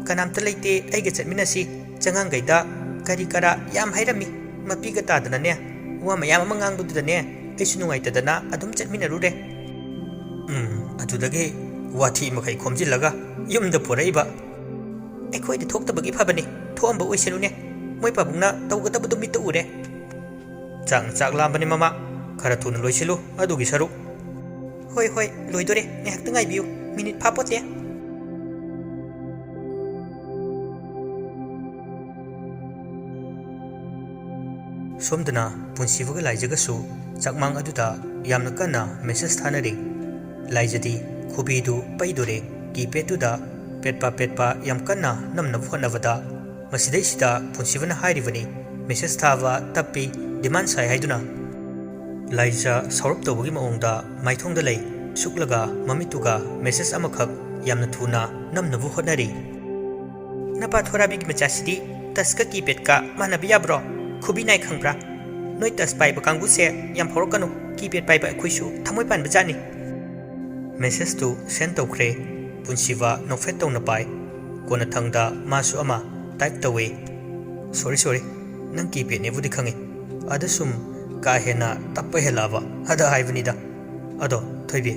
"ꯀꯅꯥꯝꯇ ꯂꯩꯇꯦ, ꯑꯩꯒ ꯆꯠꯃꯤꯟꯅꯁꯤ꯫ ꯆꯉꯥꯡꯈꯩꯗ ꯀꯔꯤ ꯀꯔꯥ ꯌꯥꯝ ꯍꯥꯏꯔꯝꯃꯤ꯫ ꯃꯄꯤꯒ ꯇꯥꯗꯅꯅꯦ, ꯋꯥ ꯃꯌꯥꯝ ꯑꯃ ꯉꯥꯡꯕꯗꯨꯗꯅꯦ, ꯑꯩꯁꯨ ꯅꯨꯡꯉꯥꯏꯇꯗꯅ ꯑꯗꯨꯝ ꯆꯠꯃꯤꯟꯅꯔꯨꯔꯦ꯫" ꯎꯝ, ꯑꯗꯨꯗꯒꯤ ꯋꯥꯊꯤ ꯃꯈꯩ ꯈꯣꯝꯖꯤꯜꯂꯒ ꯌꯨꯝꯗ ꯄꯨꯔꯛꯏꯕ꯫ ꯑꯩꯈꯣꯏꯗ ꯊꯣꯛꯇꯕꯒꯤ ꯐꯕꯅꯤ, ꯊꯣꯛꯑꯝꯕ ꯑꯣꯏꯁꯅꯨꯅꯦ꯫ ꯃꯣꯏ ꯄꯥꯕꯨꯡꯅ ꯇꯧꯒꯗꯕꯗꯨ ꯃꯤꯠꯇ ꯎꯔꯦ꯫ ꯆꯥꯛꯅ ꯆꯥꯛ ꯂꯥꯝꯕꯅꯤ, ꯃꯃꯥ꯫ ꯈꯔ ꯊꯨꯅ ꯂꯣꯏꯁꯤꯜꯂꯨ ꯑꯗꯨꯒꯤ ꯁꯔꯨꯛ꯫ ꯍꯣꯏ, ꯍꯣꯏ, ꯂꯣꯏꯗꯣꯔꯦ꯫ ꯉꯥꯏꯍꯥꯛꯇ ꯉꯥꯏꯕꯤꯌꯨ꯫ ꯃꯤꯅꯤꯠ ꯐꯥꯄꯣꯠꯇꯦ꯫ ꯁꯣꯝꯗꯅ ꯄꯨꯟꯁꯤꯕꯒ ꯂꯥꯏꯖꯒꯁꯨ ꯆꯥꯛꯃꯥꯡ ꯑꯗꯨꯗ ꯌꯥꯝꯅ ꯀꯟꯅ ꯃꯦꯁꯦꯖ ꯊꯥꯅꯔꯤ꯫ ꯂꯥꯏꯖꯗꯤ ꯈꯨꯕꯤꯗꯨ ꯄꯩꯗꯣꯔꯦ꯫ ꯀꯤꯄꯦꯗꯇꯨꯗ ꯄꯦꯠꯄ ꯄꯦꯠꯄ ꯌꯥꯝ ꯀꯟꯅ ꯅꯝꯅꯕ ꯍꯣꯠꯅꯕꯗ, ꯃꯁꯤꯗꯩꯁꯤꯗ ꯄꯨꯟꯁꯤꯕꯅ ꯍꯥꯏꯔꯤꯕꯅꯤ, ꯃꯦꯁꯦꯖ ꯊꯥꯕ ꯇꯞꯄꯤ, ꯗꯤꯃꯥꯟ ꯁꯥꯏ ꯍꯥꯏꯗꯨꯅ꯫ ꯂꯥꯏꯖ ꯁꯥꯎꯔꯞ ꯇꯧꯕꯒꯤ ꯃꯑꯣꯡꯗ ꯃꯥꯏꯊꯣꯡꯗ ꯂꯩ ꯁꯨꯛꯂꯒ ꯃꯃꯤꯠꯇꯨꯒ ꯃꯦꯁꯦꯖ ꯑꯃꯈꯛ ꯌꯥꯝꯅ ꯊꯨꯅ ꯅꯝꯅꯕ ꯍꯣꯠꯅꯔꯤ꯫ ꯅꯄꯥ ꯊꯣꯔꯥꯕꯤꯒꯤ ꯃꯆꯥꯁꯤꯗꯤ ꯇꯁꯀ ꯀꯤꯄꯦꯗꯀ ꯃꯥꯟꯅꯕ ꯌꯥꯕ꯭ꯔꯣ? ꯈꯨꯕꯤ ꯅꯥꯏ ꯈꯪꯕ꯭ꯔꯥ? ꯅꯣꯏ ꯇꯁ ꯄꯥꯏꯕ ꯀꯥꯡꯕꯨꯁꯦ ꯌꯥꯝ ꯐꯥꯎꯔꯛꯀꯅꯨ꯫ ꯀꯤꯄꯦꯗ ꯄꯥꯏꯕ ꯑꯩꯈꯣꯏꯁꯨ ꯊꯃꯣꯏ ꯄꯥꯟꯕ ꯖꯥꯠꯅꯤ꯫ ꯃꯦꯁꯦꯖꯇꯨ ꯁꯦꯟ ꯇꯧꯈ꯭ꯔꯦ꯫ ꯄꯨꯟꯁꯤꯕ ꯅꯣꯛꯐꯦꯠ ꯇꯧꯅ ꯄꯥꯏ꯫ ꯀꯣꯟꯅꯊꯪꯗ ꯃꯥꯁꯨ ꯑꯃ ꯇꯥꯏꯞ ꯇꯧꯋꯦ꯫ "ꯁꯣꯔꯤ, ꯁꯣꯔꯤ, ꯅꯪ ꯀꯤꯄꯦꯗꯅꯦꯕꯨꯗꯤ ꯈꯪꯉꯤ꯫ ꯑꯗ ꯁꯨꯝ ꯀꯥ ꯍꯦꯟꯅ ꯇꯞꯄ ꯍꯦꯜꯂꯛꯑꯕ ꯑꯗ ꯍꯥꯏꯕꯅꯤꯗ꯫ ꯑꯗꯣ ꯊꯣꯏꯕꯤ,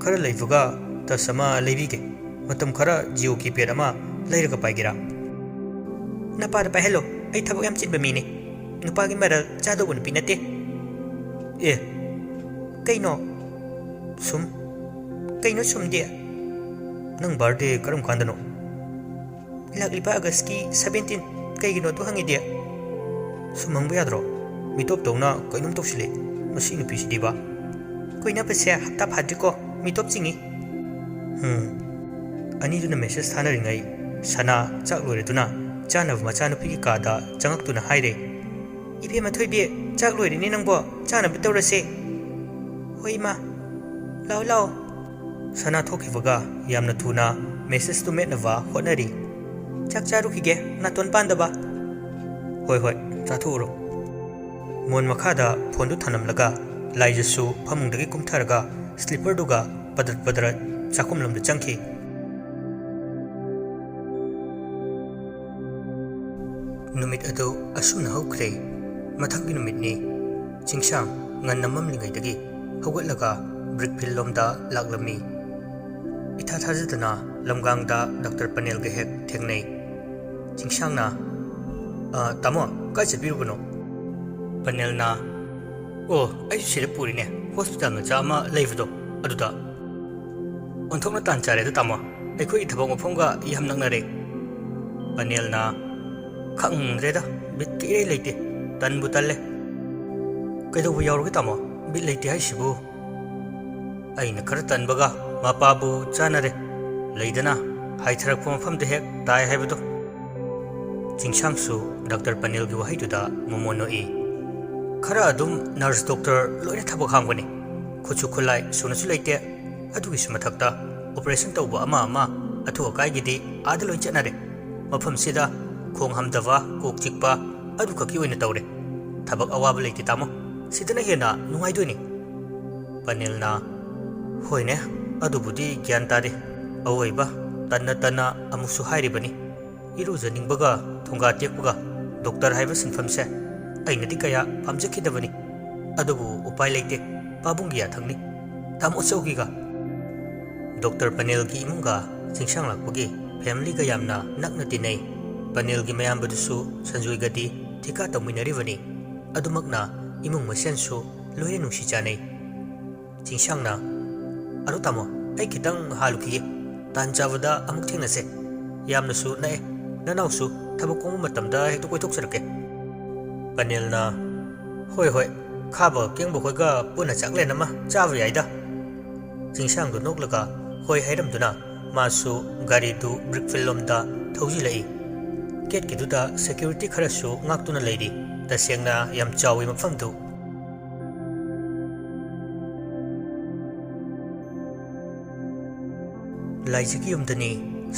ꯈꯔ ꯂꯩꯕꯒ ꯇꯁ ꯑꯃ ꯂꯩꯕꯤꯒꯦ꯫ ꯃꯇꯝ ꯈꯔ ꯖꯤꯑꯣ ꯀꯤꯄꯦꯗ ꯑꯃ ꯂꯩꯔꯒ ꯄꯥꯏꯒꯦꯔꯥ?" "ꯅꯄꯥꯗ ꯄꯥꯏꯍꯜꯂꯣ, ꯑꯩ ꯊꯕꯛ ꯌꯥꯝ ꯆꯤꯟꯕ ꯃꯤꯅꯦ꯫ ꯅꯨꯄꯥꯒꯤ ꯃꯔꯜ ꯆꯥꯗꯧꯕ ꯅꯨꯄꯤ ꯅꯠꯇꯦ꯫" "ꯑꯦ, ꯀꯩꯅꯣ? ꯁꯨꯝ, ꯀꯩꯅꯣ ꯁꯨꯝꯗꯤ?" "ꯅꯪ ꯕꯥꯔꯗꯦ ꯀꯔꯝ ꯀꯥꯟꯗꯅꯣ?" "ꯂꯥꯛꯂꯤꯕ ꯑꯥꯒꯁꯀꯤ ꯁꯕꯦꯟꯇꯤꯟ꯫ ꯀꯩꯒꯤꯅꯣ ꯑꯗꯨ ꯍꯪꯉꯤꯗꯤ?" "ꯁꯨꯝ ꯍꯪꯕ ꯌꯥꯗ꯭ꯔꯣ? ꯃꯤꯇꯣꯞ ꯇꯧꯅ ꯀꯩꯅꯣꯝ ꯇꯧꯁꯤꯜꯂꯦ ꯃꯁꯤ ꯅꯨꯄꯤꯁꯤꯗꯤꯕ꯫ ꯀꯨꯏꯅꯕꯁꯦ ꯍꯞꯇꯥ ꯐꯥꯗ꯭ꯔꯤꯀꯣ, ꯃꯤꯇꯣꯞ ꯆꯤꯡꯉꯤ꯫" ꯎꯝ꯫ ꯑꯅꯤꯗꯨꯅ ꯃꯦꯁꯦꯖ ꯊꯥꯅꯔꯤꯉꯩ ꯁꯅꯥ ꯆꯥꯛ ꯂꯣꯏꯔꯗꯨꯅ ꯆꯥꯅꯕ ꯃꯆꯥꯅꯨꯄꯤꯒꯤ ꯀꯥꯗ ꯆꯪꯉꯛꯇꯨꯅ ꯍꯥꯏꯔꯦ꯫ "ꯏꯕꯦꯝꯃ ꯊꯣꯏꯕꯤ, ꯆꯥꯛ ꯂꯣꯏꯔꯦꯅꯦ ꯅꯪꯕꯣ, ꯆꯥꯅꯕ ꯇꯧꯔꯁꯦ꯫" "ꯍꯣꯏ ꯏꯃꯥ, ꯂꯥꯛꯑꯣ ꯂꯥꯛꯑꯣ꯫" ꯁꯅꯥ ꯊꯣꯛꯈꯤꯕꯒ ꯌꯥꯝꯅ ꯊꯨꯅ ꯃꯦꯁꯦꯖꯇꯨ ꯃꯦꯠꯅꯕ ꯍꯣꯠꯅꯔꯤ꯫ ꯆꯥꯛ ꯆꯥꯔꯨꯈꯤꯒꯦ, ꯅꯥꯇꯣꯟ ꯄꯥꯟꯗꯕ꯫ "ꯍꯣꯏ, ꯍꯣꯏ, ꯆꯥꯊꯣꯛꯎꯔꯣ꯫" ꯃꯣꯟ ꯃꯈꯥꯗ ꯐꯣꯟꯗꯨ ꯊꯅꯝꯂꯒ ꯂꯥꯏꯖꯁꯨ ꯐꯃꯨꯡꯗꯒꯤ ꯀꯨꯝꯊꯔꯒ ꯁ꯭ꯂꯤꯄꯔꯗꯨꯒ ꯄꯗ꯭ꯔꯠ ꯄꯗ꯭ꯔꯠ ꯆꯥꯛꯈꯨꯝꯂꯣꯝꯗ ꯆꯪꯈꯤ꯫ ꯅꯨꯃꯤꯠ ꯑꯗꯨ ꯑꯁꯨꯝꯅ ꯍꯧꯈ꯭ꯔꯦ꯫ ꯃꯊꯪꯒꯤ ꯅꯨꯃꯤꯠꯅꯤ꯫ ꯆꯤꯡꯁꯥꯡ ꯉꯟꯅ ꯃꯝꯂꯤꯉꯩꯗꯒꯤ ꯍꯧꯒꯠꯂꯒ ꯕ꯭ꯔꯤꯛ ꯐꯤꯜ ꯂꯣꯝꯗ ꯂꯥꯛꯂꯝꯃꯤ꯫ ꯏꯊꯥ ꯊꯥꯖꯗꯅ ꯂꯝꯒꯥꯡꯗ ꯗꯥꯛꯇꯔ ꯄꯅꯦꯜꯒ ꯍꯦꯛ ꯊꯦꯡꯅꯩ꯫ ꯆꯤꯡꯁꯥꯡꯅ, "ꯑ, ꯇꯥꯃꯣ, ꯀꯥꯏ ꯆꯠꯄꯤꯔꯨꯕꯅꯣ?" ꯄꯅꯦꯜꯅ, "ꯑꯣ, ꯑꯩꯁꯨ ꯁꯤꯗ ꯄꯨꯔꯤꯅꯦ, ꯍꯣꯁꯄꯤꯇꯥꯜ ꯃꯆꯥ ꯑꯃ ꯂꯩꯕꯗꯣ, ꯑꯗꯨꯗ꯫" "ꯑꯣꯟꯊꯣꯛꯅ ꯇꯥꯟ ꯆꯥꯔꯦꯗ, ꯇꯥꯃꯣ꯫ ꯑꯩꯈꯣꯏꯒꯤ ꯊꯕꯛ ꯃꯐꯝꯒ ꯌꯥꯝ ꯅꯛꯅꯔꯦ꯫" ꯄꯅꯦꯜꯅ, "ꯈꯪꯗ꯭ꯔꯦꯗ, ꯕꯤꯠꯀ ꯏꯔꯩ ꯂꯩꯇꯦ꯫ ꯇꯟꯕꯨ ꯇꯜꯂꯦ꯫ ꯀꯩꯗꯧꯕ ꯌꯥꯎꯔꯒꯦ, ꯇꯥꯃꯣ? ꯕꯤꯠ ꯂꯩꯇꯦ ꯍꯥꯏꯁꯤꯕꯨ?" "ꯑꯩꯅ ꯈꯔ ꯇꯟꯕꯒ ꯃꯄꯥꯕꯨ ꯆꯥꯟꯅꯔꯦ꯫ ꯂꯩꯗꯅ, ꯍꯥꯏꯊꯔꯛꯄ ꯃꯐꯝꯗ ꯍꯦꯛ ꯇꯥꯏ ꯍꯥꯏꯕꯗꯣ꯫" ꯆꯤꯡꯁꯥꯡꯁꯨ ꯗꯥꯛꯇꯔ ꯄꯅꯦꯜꯒꯤ ꯋꯥꯍꯩꯗꯨꯗ ꯃꯣꯃꯣꯟ ꯅꯣꯛꯏ꯫ "ꯈꯔ ꯑꯗꯨꯝ ꯅꯔꯁ ꯗꯣꯛꯇꯔ ꯂꯣꯏꯅ ꯊꯕꯛ ꯍꯥꯡꯕꯅꯤ꯫ ꯈꯨꯠꯁꯨ ꯈꯨꯠꯂꯥꯏ ꯁꯨꯅꯁꯨ ꯂꯩꯇꯦ꯫ ꯑꯗꯨꯒꯤꯁꯨ ꯃꯊꯛꯇ ꯑꯣꯄꯔꯦꯁꯟ ꯇꯧꯕ ꯑꯃ ꯑꯃ ꯑꯊꯨ ꯑꯀꯥꯏꯒꯤꯗꯤ ꯑꯥꯗ ꯂꯣꯏ ꯆꯠꯅꯔꯦ꯫ ꯃꯐꯝꯁꯤꯗ ꯈꯣꯡ ꯍꯥꯝꯊꯕ, ꯀꯣꯛ ꯆꯤꯛꯄ ꯑꯗꯨꯈꯛꯀꯤ ꯑꯣꯏꯅ ꯇꯧꯔꯦ꯫ ꯊꯕꯛ ꯑꯋꯥꯕ ꯂꯩꯇꯦ, ꯇꯥꯃꯣ꯫ ꯁꯤꯗꯅ ꯍꯦꯟꯅ ꯅꯨꯡꯉꯥꯏꯗꯣꯏꯅꯤ꯫" ꯄꯅꯦꯜꯅ, "ꯍꯣꯏꯅꯦ, ꯑꯗꯨꯕꯨꯗꯤ ꯒ꯭ꯌꯥꯟ ꯇꯥꯗꯦ꯫ ꯑꯋꯣꯏꯕ ꯇꯟꯅ ꯇꯟꯅ ꯑꯃꯨꯛꯁꯨ ꯍꯥꯏꯔꯤꯕꯅꯤ꯫ ꯏꯔꯨꯖꯅꯤꯡꯕꯒ ꯊꯣꯡꯒꯥ ꯇꯦꯛꯄꯒ ꯗꯣꯛꯇꯔ ꯍꯥꯏꯕ ꯁꯤꯟꯐꯝꯁꯦ ꯑꯩꯅꯗꯤ ꯀꯌꯥ ꯄꯥꯝꯖꯈꯤꯗꯕꯅꯤ꯫ ꯑꯗꯨꯕꯨ ꯎꯄꯥꯏ ꯂꯩꯇꯦ, ꯄꯥꯕꯨꯡꯒꯤ ꯌꯥꯊꯪꯅꯤ꯫ ꯇꯥꯃꯣ ꯆꯧꯒꯤꯒ꯫" ꯗꯣꯛꯇꯔ ꯄꯅꯦꯜꯒꯤ ꯏꯃꯨꯡꯒ ꯆꯤꯡꯁꯥꯡ ꯂꯥꯛꯄꯒꯤ ꯐꯦꯃꯤꯂꯤꯒ ꯌꯥꯝꯅ ꯅꯛꯅ ꯇꯤꯟꯅꯩ꯫ ꯄꯅꯦꯜꯒꯤ ꯃꯌꯥꯝꯕꯗꯨꯁꯨ ꯁꯟꯖꯣꯏꯒꯗꯤ ꯊꯤꯀꯥ ꯇꯧꯃꯤꯟꯅꯔꯤꯕꯅꯤ꯫ ꯑꯗꯨꯃꯛꯅ ꯏꯃꯨꯡ ꯃꯁꯦꯟꯁꯨ ꯂꯣꯏꯅ ꯅꯨꯡꯁꯤ ꯆꯥꯟꯅꯩ꯫ ꯆꯤꯡꯁꯥꯡꯅ, "ꯑꯗꯣ ꯇꯥꯃꯣ, ꯑꯩ ꯈꯤꯇꯪ ꯍꯥꯜꯂꯨꯈꯤꯒꯦ꯫ ꯇꯥꯟ ꯆꯥꯕꯗ ꯑꯃꯨꯛ ꯊꯦꯡꯅꯁꯦ꯫ ꯌꯥꯝꯅꯁꯨ ꯅꯛꯑꯦ꯫ ꯅꯅꯥꯎꯁꯨ ꯊꯕꯛ ꯀꯣꯝꯕ ꯃꯇꯝꯗ ꯍꯦꯛꯇ ꯀꯣꯏꯊꯣꯛꯆꯔꯛꯀꯦ꯫" ꯄꯅꯦꯜꯅ, "ꯍꯣꯏ, ꯍꯣꯏ, ꯈꯥꯕ ꯀꯦꯡꯕ ꯈꯣꯏꯒ ꯄꯨꯟꯅ ꯆꯥꯛꯂꯦꯟ ꯑꯃ ꯆꯥꯕ ꯌꯥꯏꯗ꯫" ꯆꯤꯡꯁꯥꯡꯗꯨ ꯅꯣꯛꯂꯒ ꯍꯣꯏ ꯍꯥꯏꯔꯝꯗꯨꯅ ꯃꯥꯁꯨ ꯒꯥꯔꯤꯗꯨ ꯕ꯭ꯔꯤꯛ ꯐꯤꯜ ꯂꯣꯝꯗ ꯊꯧꯖꯤꯜꯂꯛꯏ꯫ ꯒꯦꯠꯀꯤꯗꯨꯗ ꯁꯦꯀ꯭ꯌꯨꯔꯤꯇꯤ ꯈꯔꯁꯨ ꯉꯥꯛꯇꯨꯅ ꯂꯩꯔꯤ꯫ ꯇꯁꯦꯡꯅ ꯌꯥꯝ ꯆꯥꯎꯏ ꯃꯐꯝꯗꯨ꯫ ꯂꯥꯏꯖꯒꯤ ꯌꯨꯝꯗꯅꯤ꯫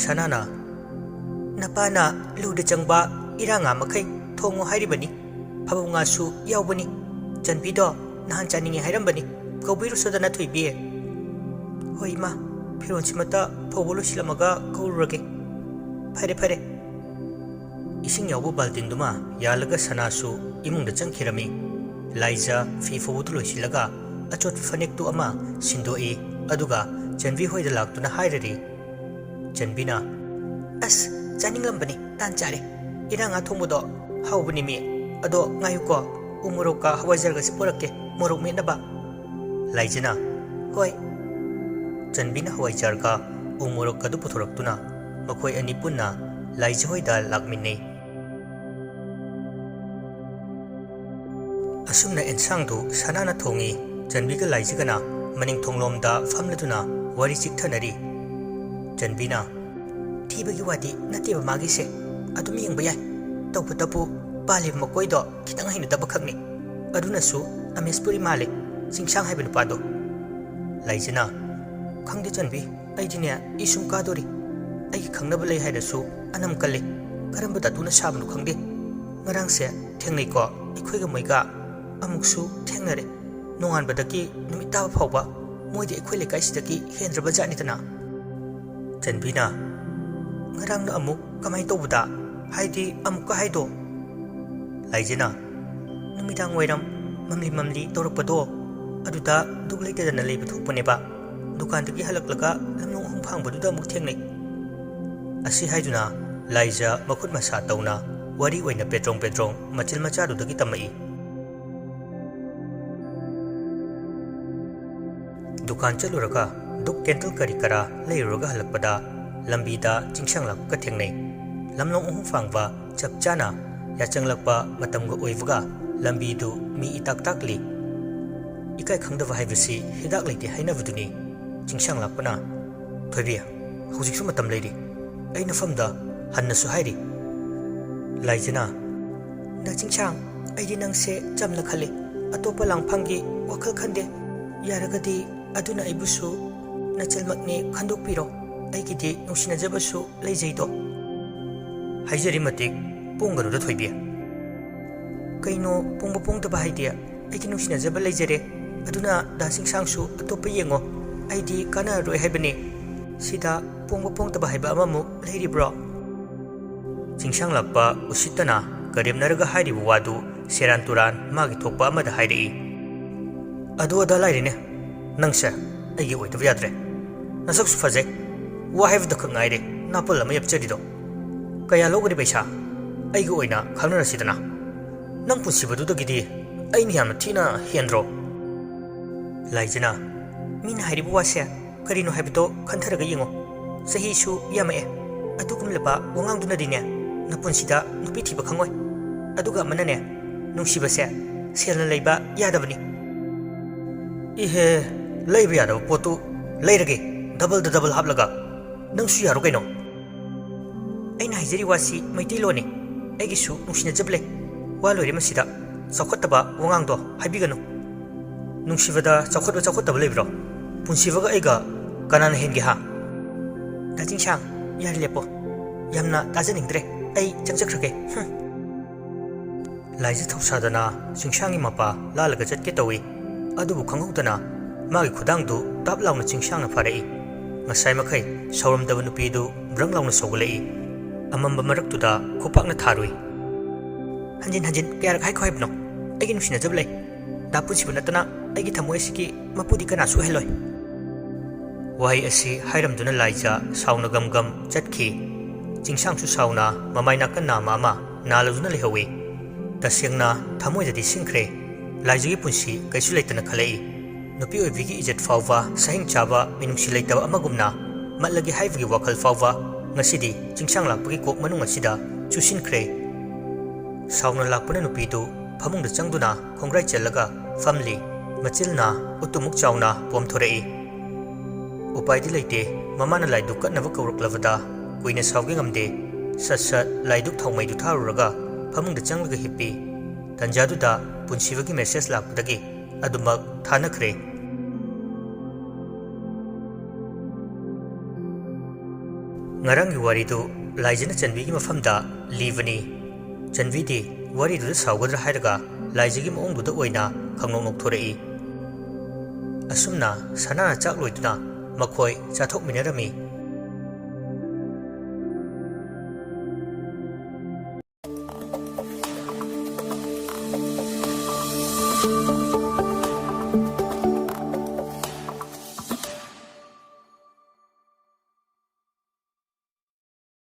ꯁꯅꯥꯅ, ꯅꯄꯥꯅ ꯂꯨꯗ ꯆꯪꯕ ꯏꯔꯥ ꯉꯥ ꯃꯈꯩ ꯊꯣꯡꯉꯨ ꯍꯥꯏꯔꯤꯕꯅꯤ꯫ ꯐꯕꯧ ꯉꯥꯁꯨ ꯌꯥꯎꯕꯅꯤ꯫ ꯆꯟꯕꯤꯗꯣ ꯅꯍꯥꯟ ꯆꯥꯅꯤꯡꯉꯦ ꯍꯥꯏꯔꯝꯕꯅꯤ꯫ ꯀꯧꯕꯤꯔꯨꯁꯣꯗꯅ, ꯊꯣꯏꯕꯤ꯫ ꯍꯣꯏ, ꯏꯃꯥ꯫ ꯐꯤꯔꯣꯜꯁꯤꯃꯇ ꯐꯧꯕ ꯂꯣꯏꯁꯤꯜꯂꯝꯃꯒ ꯀꯧꯔꯨꯔꯒꯦ꯫ ꯐꯔꯦ, ꯐꯔꯦ꯫ ꯏꯁꯤꯡ ꯌꯥꯎꯕ ꯕꯥꯜꯇꯤꯟꯗꯨꯃ ꯌꯥꯜꯂꯒ ꯁꯅꯥꯁꯨ ꯏꯃꯨꯡꯗ ꯆꯪꯈꯤꯔꯝꯃꯤ꯫ ꯂꯥꯏꯖ ꯐꯤ ꯐꯧꯕꯗꯨ ꯂꯣꯏꯁꯤꯜꯂꯒ ꯑꯆꯣꯠꯄ ꯐꯅꯦꯛꯇꯨ ꯑꯃ ꯁꯤꯟꯗꯣꯛꯏ, ꯑꯗꯨꯒ ꯆꯟꯕꯤ ꯍꯣꯏꯗ ꯂꯥꯛꯇꯨꯅ ꯍꯥꯏꯔꯔꯤ꯫ ꯆꯟꯕꯤꯅ, "ꯑꯁ, ꯆꯥꯅꯤꯡꯂꯝꯕꯅꯤ, ꯇꯥꯟ ꯆꯥꯔꯦ꯫ ꯏꯔꯥ ꯉꯥ ꯊꯣꯡꯕꯗꯣ ꯍꯥꯎꯕꯅꯤꯃꯤ꯫ ꯑꯗꯣ ꯉꯥꯏꯌꯨꯀꯣ, ꯎ ꯃꯣꯔꯣꯛꯀ ꯍꯋꯥꯏꯖꯥꯔꯒꯁꯤ ꯄꯨꯔꯛꯀꯦ, ꯃꯣꯔꯣꯛ ꯃꯦꯠꯅꯕ꯫" ꯂꯥꯏꯖꯅ, "ꯍꯣꯏ꯫" ꯆꯟꯕꯤꯅ ꯍꯋꯥꯏꯖꯥꯔꯒ ꯎ ꯃꯣꯔꯣꯛꯀꯗꯨ ꯄꯨꯊꯣꯔꯛꯇꯨꯅ ꯃꯈꯣꯏ ꯑꯅꯤ ꯄꯨꯟꯅ ꯂꯥꯏꯖ ꯍꯣꯏꯗ ꯂꯥꯛꯃꯤꯟꯅꯩ꯫ ꯑꯁꯨꯝꯅ ꯑꯦꯟꯁꯥꯡꯗꯨ ꯁꯅꯥꯅ ꯊꯣꯡꯏ꯫ ꯆꯟꯕꯤꯒ ꯂꯥꯏꯖꯒꯅ ꯃꯅꯤꯡ ꯊꯣꯡꯂꯣꯝꯗ ꯐꯝꯂꯗꯨꯅ ꯋꯥꯔꯤ ꯆꯤꯛꯊꯅꯔꯤ꯫ ꯆꯟꯕꯤꯅ, "ꯊꯤꯕꯒꯤ ꯋꯥꯗꯤ ꯅꯠꯇꯦꯕ ꯃꯥꯒꯤꯁꯦ, ꯑꯗꯨꯝ ꯌꯦꯡꯕ ꯌꯥꯏ꯫ ꯇꯧꯕꯇꯕꯨ ꯄꯥꯜꯂꯤꯕ ꯃꯀꯣꯏꯗꯣ ꯈꯤꯇꯪ ꯍꯩꯅꯗꯕ ꯈꯛꯅꯤ꯫ ꯑꯗꯨꯅꯁꯨ ꯑꯃꯦꯁꯄꯨꯔꯤ ꯃꯥꯜꯂꯦ, ꯆꯤꯡꯁꯥꯡ ꯍꯥꯏꯕ ꯅꯨꯄꯥꯗꯣ꯫" ꯂꯥꯏꯖꯅ, "ꯈꯪꯗꯦ ꯆꯟꯕꯤ, ꯑꯩꯗꯤꯅꯦ, ꯏ ꯁꯨꯝ ꯀꯥꯗꯣꯔꯤ꯫ ꯑꯩꯒꯤ ꯈꯪꯅꯕ ꯂꯩ ꯍꯥꯏꯔꯁꯨ ꯑꯅꯝ ꯀꯜꯂꯤ꯫ ꯀꯔꯝꯕ ꯇꯥꯇꯨꯅ ꯁꯥꯕꯅꯣ ꯈꯪꯗꯦ꯫ ꯉꯔꯥꯡꯁꯦ ꯊꯦꯡꯅꯩꯀꯣ, ꯑꯩꯈꯣꯏꯒ ꯃꯣꯏꯒ ꯑꯃꯨꯛꯁꯨ ꯊꯦꯡꯅꯔꯦ꯫ ꯅꯣꯡꯉꯥꯟꯕꯗꯒꯤ ꯅꯨꯃꯤꯠ ꯇꯥꯕ ꯐꯥꯎꯕ ꯃꯣꯏꯗꯤ ꯑꯩꯈꯣꯏ ꯂꯩꯀꯥꯏꯁꯤꯗꯒꯤ ꯍꯦꯟꯗ꯭ꯔꯕ ꯖꯥꯠꯅꯤꯗꯅ꯫" ꯆꯟꯕꯤꯅ, "ꯉꯔꯥꯡꯅ ꯑꯃꯨꯛ ꯀꯃꯥꯏꯅ ꯇꯧꯕꯗ? ꯍꯥꯏꯗꯤ ꯑꯃꯨꯛꯀ ꯍꯥꯏꯗꯣ꯫" ꯂꯥꯏꯖꯅ, "ꯅꯨꯃꯤꯗꯥꯡ ꯋꯥꯏꯔꯝ ꯃꯝꯂꯤ ꯃꯝꯂꯤ ꯇꯧꯔꯛꯄꯗꯣ, ꯑꯗꯨꯗ ꯗꯨꯛ ꯂꯩꯇꯗꯅ ꯂꯩꯕ ꯊꯣꯛꯄꯅꯦꯕ꯫ ꯗꯨꯀꯥꯟꯗꯒꯤ ꯍꯜꯂꯛꯂꯒ ꯂꯝꯂꯣꯡ ꯑꯍꯨꯝ ꯐꯥꯡꯕꯗꯨꯗ ꯑꯃꯨꯛ ꯊꯦꯡꯅꯩ꯫" ꯑꯁꯤ ꯍꯥꯏꯗꯨꯅ ꯂꯥꯏꯖ ꯃꯈꯨꯠ ꯃꯁꯥ ꯇꯧꯅ ꯋꯥꯔꯤ ꯑꯣꯏꯅ ꯄꯦꯗ꯭ꯔꯣꯡ ꯄꯦꯗ꯭ꯔꯣꯡ ꯃꯆꯤꯜ ꯃꯆꯥꯗꯨꯗꯒꯤ ꯇꯝꯃꯛꯏ꯫ ꯗꯨꯀꯥꯟ ꯆꯠꯂꯨꯔꯒ ꯗꯨꯛ ꯀꯦꯟꯗꯜ ꯀꯔꯤ ꯀꯔꯥ ꯂꯩꯔꯨꯔꯒ ꯍꯜꯂꯛꯄꯗ ꯂꯝꯕꯤꯗ ꯆꯤꯡꯁꯥꯡ ꯂꯥꯛꯄꯒ ꯊꯦꯡꯅꯩ꯫ ꯂꯝꯂꯣꯡ ꯑꯍꯨꯝ ꯐꯥꯡꯕ ꯆꯞ ꯆꯥꯅ ꯌꯥꯆꯪꯂꯛꯄ ꯃꯇꯝꯒ ꯑꯣꯏꯕꯒ ꯂꯝꯕꯤꯗꯨ ꯃꯤ ꯏꯇꯥꯛ ꯇꯥꯛꯂꯤ꯫ ꯏꯀꯥꯏ ꯈꯪꯗꯕ ꯍꯥꯏꯕꯁꯤ ꯍꯤꯗꯥꯛ ꯂꯩꯇꯦ ꯍꯥꯏꯅꯕꯗꯨꯅꯤ꯫ ꯆꯤꯡꯁꯥꯡ ꯂꯥꯛꯄꯅ, "ꯊꯣꯏꯕꯤ, ꯍꯧꯖꯤꯛꯁꯨ ꯃꯇꯝ ꯂꯩꯔꯤ꯫ ꯑꯩ ꯅꯐꯝꯗ ꯍꯟꯅꯁꯨ ꯍꯥꯏꯔꯤ꯫" ꯂꯥꯏꯖꯅ, "ꯗꯥ ꯆꯤꯡꯁꯥꯡ, ꯑꯩꯗꯤ ꯅꯪꯁꯦ ꯆꯝꯅ ꯈꯜꯂꯤ꯫ ꯑꯇꯣꯞꯄ ꯂꯥꯡꯐꯝꯒꯤ ꯋꯥꯈꯜ ꯈꯟꯗꯦ꯫ ꯌꯥꯔꯒꯗꯤ ꯑꯗꯨꯅ ꯑꯩꯕꯨꯁꯨ ꯅꯆꯜꯃꯛꯅꯤ ꯈꯟꯗꯣꯛꯄꯤꯔꯣ꯫ ꯑꯩꯒꯤꯗꯤ ꯅꯨꯡꯁꯤꯅꯖꯕꯁꯨ ꯂꯩꯖꯩꯗꯣ꯫" ꯍꯥꯏꯖꯔꯤ ꯃꯇꯤꯛ ꯄꯣꯡꯒꯅꯨꯗ, ꯊꯣꯏꯕꯤ꯫ ꯀꯩꯅꯣ ꯄꯣꯡꯕ ꯄꯣꯡꯗꯕ ꯍꯥꯏꯗꯤ? ꯑꯩꯒꯤ ꯅꯨꯡꯁꯤꯅꯖꯕ ꯂꯩꯖꯔꯦ, ꯑꯗꯨꯅ ꯗꯥ ꯆꯤꯡꯁꯥꯡꯁꯨ ꯑꯇꯣꯞꯄ ꯌꯦꯡꯉꯣ, ꯑꯩꯗꯤ ꯀꯥꯟꯅꯔꯔꯣꯏ ꯍꯥꯏꯕꯅꯤ꯫ ꯁꯤꯗ ꯄꯣꯡꯕ ꯄꯣꯡꯗꯕ ꯍꯥꯏꯕ ꯑꯃꯃꯨꯛ ꯂꯩꯔꯤꯕ꯭ꯔꯣ? ꯆꯤꯡꯁꯥꯡ ꯂꯥꯛꯄ ꯎꯁꯤꯠꯇꯅ ꯀꯔꯦꯝꯅꯔꯒ ꯍꯥꯏꯔꯤꯕ ꯋꯥꯗꯨ ꯁꯦꯔꯥꯟ ꯇꯨꯔꯥꯟ ꯃꯥꯒꯤ ꯊꯣꯛꯄ ꯑꯃꯗ ꯍꯥꯏꯔꯛꯏ꯫ ꯑꯗꯨ ꯑꯗꯥ ꯂꯥꯏꯔꯤꯅꯦ, ꯅꯪꯁꯦ ꯑꯩꯒꯤ ꯑꯣꯏꯗꯕ ꯌꯥꯗ꯭ꯔꯦ꯫ ꯅꯁꯛꯁꯨ ꯐꯖꯩ, ꯋꯥ ꯍꯥꯏꯕꯗ ꯈꯛ ꯉꯥꯏꯔꯦ ꯅꯥꯄꯜ ꯑꯃ ꯌꯥꯞꯆꯔꯤꯗꯣ꯫ ꯀꯌꯥ ꯂꯧꯒꯅꯤ ꯄꯩꯁꯥ? ꯑꯩꯒꯤ ꯑꯣꯏꯅ ꯈꯪꯅꯔꯁꯤꯗꯅ꯫ ꯅꯪ ꯄꯨꯟꯁꯤꯕꯗꯨꯗꯒꯤꯗꯤ ꯑꯩꯅ ꯌꯥꯝꯅ ꯊꯤꯅ ꯍꯦꯟꯗ꯭ꯔꯣ? ꯂꯥꯏꯖꯅ, ꯃꯤꯅ ꯍꯥꯏꯔꯤꯕ ꯋꯥꯁꯦ ꯀꯔꯤꯅꯣ ꯍꯥꯏꯕꯗꯣ ꯈꯟꯊꯔꯒ ꯌꯦꯡꯉꯣ꯫ ꯆꯍꯤꯁꯨ ꯌꯥꯝꯃꯛꯑꯦ꯫ ꯑꯗꯨꯒꯨꯝꯂꯕ ꯋꯥꯉꯥꯡꯗꯨꯅꯗꯤꯅꯦ, ꯅꯄꯨꯟꯁꯤꯗ ꯅꯨꯄꯤ ꯊꯤꯕ ꯈꯪꯉꯣꯏ꯫ ꯑꯗꯨꯒ ꯑꯃꯅꯅꯦ, ꯅꯨꯡꯁꯤꯕꯁꯦ ꯁꯦꯜꯅ ꯂꯩꯕ ꯌꯥꯗꯕꯅꯤ꯫ ꯏꯍꯦ, ꯂꯩꯕ ꯌꯥꯗꯕ ꯄꯣꯠꯇꯨ ꯂꯩꯔꯒꯦ, ꯗꯕꯜꯗ ꯗꯕꯜ ꯍꯥꯞꯂꯒ꯫ ꯅꯪꯁꯨ ꯌꯥꯔꯣ ꯀꯩꯅꯣ? ꯑꯩꯅ ꯍꯥꯏꯖꯔꯤ ꯋꯥꯁꯤ ꯃꯩꯇꯩꯂꯣꯟꯅꯤ꯫ ꯑꯩꯒꯤꯁꯨ ꯅꯨꯡꯁꯤꯅꯖꯕ ꯂꯩ꯫ ꯋꯥ ꯂꯣꯏꯔꯦ ꯃꯁꯤꯗ꯫ ꯆꯥꯎꯈꯠꯇꯕ ꯋꯥꯉꯥꯡꯗꯣ ꯍꯥꯏꯕꯤꯒꯅꯨ꯫ ꯅꯨꯡꯁꯤꯕꯗ ꯆꯥꯎꯈꯠꯄ ꯆꯥꯎꯈꯠꯇꯕ ꯂꯩꯕ꯭ꯔꯣ? ꯄꯨꯟꯁꯤꯕꯒ ꯑꯩꯒ ꯀꯅꯥꯅ ꯍꯦꯟꯒꯦ ꯍꯥ? ꯗꯥ ꯆꯤꯡꯁꯥꯡ, ꯌꯥꯔꯦ ꯂꯦꯞꯄꯣ꯫ ꯌꯥꯝꯅ ꯇꯥꯖꯅꯤꯡꯗ꯭ꯔꯦ꯫ ꯑꯩ ꯆꯪꯖꯈ꯭ꯔꯒꯦ꯫ ꯍꯨꯝ꯫ ꯂꯥꯏꯖ ꯊꯧꯁꯥꯗꯅ ꯆꯤꯡꯁꯥꯡꯒꯤ ꯃꯄꯥ ꯂꯥꯜꯂꯒ ꯆꯠꯀꯦ ꯇꯧꯏ꯫ ꯑꯗꯨꯕꯨ ꯈꯪꯍꯧꯗꯅ ꯃꯥꯒꯤ ꯈꯨꯗꯥꯡꯗꯨ ꯇꯥꯞ ꯂꯥꯎꯅ ꯆꯤꯡꯁꯥꯡꯅ ꯐꯥꯔꯛꯏ꯫ ꯉꯁꯥꯏ ꯃꯈꯩ ꯁꯥꯎꯔꯝꯗꯕ ꯅꯨꯄꯤꯗꯨ ꯕ꯭ꯔꯪ ꯂꯥꯎꯅ ꯁꯧꯒꯠꯂꯛꯏ꯫ ꯑꯃꯝꯕ ꯃꯔꯛꯇꯨꯗ ꯈꯨꯄꯥꯛꯅ ꯊꯥꯔꯨꯏ꯫ ꯍꯟꯖꯤꯟ ꯍꯟꯖꯤꯟ ꯀꯌꯥꯔꯛ ꯍꯥꯏꯈꯣ ꯍꯥꯏꯕꯅꯣ? ꯑꯩꯒꯤ ꯅꯨꯡꯁꯤꯅꯖꯕ ꯂꯩ꯫ ꯗꯥ ꯄꯨꯟꯁꯤꯕ ꯅꯠꯇꯅ ꯑꯩꯒꯤ ꯊꯃꯣꯏ ꯑꯁꯤꯒꯤ ꯃꯄꯨꯗꯤ ꯀꯅꯥꯁꯨ ꯑꯣꯏꯍꯜꯂꯣꯏ꯫ ꯋꯥꯍꯩ ꯑꯁꯤ ꯍꯥꯏꯔꯝꯗꯨꯅ ꯂꯥꯏꯖ ꯁꯥꯎꯅ ꯒꯝ ꯒꯝ ꯆꯠꯈꯤ꯫ ꯆꯤꯡꯁꯥꯡꯁꯨ ꯁꯥꯎꯅ ꯃꯃꯥꯏ ꯅꯥꯀꯟ ꯅꯥꯝꯃ ꯑꯃ ꯅꯥꯜꯂꯗꯨꯅ ꯂꯩꯍꯧꯏ꯫ ꯇꯁꯦꯡꯅ ꯊꯃꯣꯏꯗꯗꯤ ꯁꯤꯡꯈ꯭ꯔꯦ꯫ ꯂꯥꯏꯖꯒꯤ ꯄꯨꯟꯁꯤ ꯀꯩꯁꯨ ꯂꯩꯇꯅ ꯈꯜꯂꯛꯏ꯫ ꯅꯨꯄꯤ ꯑꯣꯏꯕꯤꯒꯤ ꯏꯖꯠ ꯐꯥꯎꯕ ꯁꯍꯤꯡ ꯆꯥꯕ ꯃꯤꯅꯨꯡꯁꯤ ꯂꯩꯇꯕ ꯑꯃꯒꯨꯝꯅ ꯃꯠꯂꯒꯦ ꯍꯥꯏꯕꯒꯤ ꯋꯥꯈꯜ ꯐꯥꯎꯕ ꯉꯁꯤꯗꯤ ꯆꯤꯡꯁꯥꯡ ꯂꯥꯛꯄꯒꯤ ꯀꯣꯛ ꯃꯅꯨꯡ ꯑꯁꯤꯗ ꯆꯨꯁꯤꯟꯈ꯭ꯔꯦ꯫ ꯁꯥꯎꯅ ꯂꯥꯛꯄꯅ ꯅꯨꯄꯤꯗꯨ ꯐꯃꯨꯡꯗ ꯆꯪꯗꯨꯅ ꯈꯣꯡꯒ꯭ꯔꯥꯏ ꯆꯜꯂꯒ ꯐꯝꯂꯤ꯫ ꯃꯆꯤꯜꯅ ꯎꯇꯨꯃꯨꯛ ꯆꯥꯎꯅ ꯄꯣꯝꯊꯣꯔꯛꯏ꯫ ꯎꯄꯥꯏꯗꯤ ꯂꯩꯇꯦ꯫ ꯃꯃꯥꯅ ꯂꯥꯏꯗꯨꯛ ꯀꯠꯅꯕ ꯀꯧꯔꯛꯂꯕꯗ ꯀꯨꯏꯅ ꯁꯥꯎꯒꯦ ꯉꯝꯗꯦ꯫ ꯁꯠ ꯁꯠ ꯂꯥꯏꯗꯨꯛ ꯊꯥꯎꯃꯩꯗꯨ ꯊꯥꯔꯨꯔꯒ ꯐꯃꯨꯡꯗ ꯆꯪꯂꯒ ꯍꯤꯞꯄꯤ꯫ ꯇꯟꯖꯥꯗꯨꯗ ꯄꯨꯟꯁꯤꯕꯒꯤ ꯃꯦꯁꯦꯖ ꯂꯥꯛꯄꯗꯒꯤ ꯑꯗꯨꯃꯛ ꯊꯥꯅꯈ꯭ꯔꯦ꯫ ꯉꯔꯥꯡꯒꯤ ꯋꯥꯔꯤꯗꯨ ꯂꯥꯏꯖꯥꯅ ꯆꯟꯕꯤꯒꯤ ꯃꯐꯝꯗ ꯂꯤꯕꯅꯤ꯫ ꯆꯟꯕꯤꯗꯤ ꯋꯥꯔꯤꯗꯨꯗ ꯁꯥꯎꯒꯗ꯭ꯔꯥ ꯍꯥꯏꯔꯒ ꯂꯥꯏꯖꯥꯒꯤ ꯃꯑꯣꯡꯗꯨꯗ ꯑꯣꯏꯅ ꯈꯪꯅꯣꯛ ꯅꯣꯛꯊꯣꯔꯛꯏ꯫ ꯑꯁꯨꯝꯅ ꯁꯅꯥꯅ ꯆꯥꯛ ꯂꯣꯏꯗꯨꯅ ꯃꯈꯣꯏ ꯆꯥꯊꯣꯛꯃꯤꯟꯅꯔꯝꯃꯤ꯫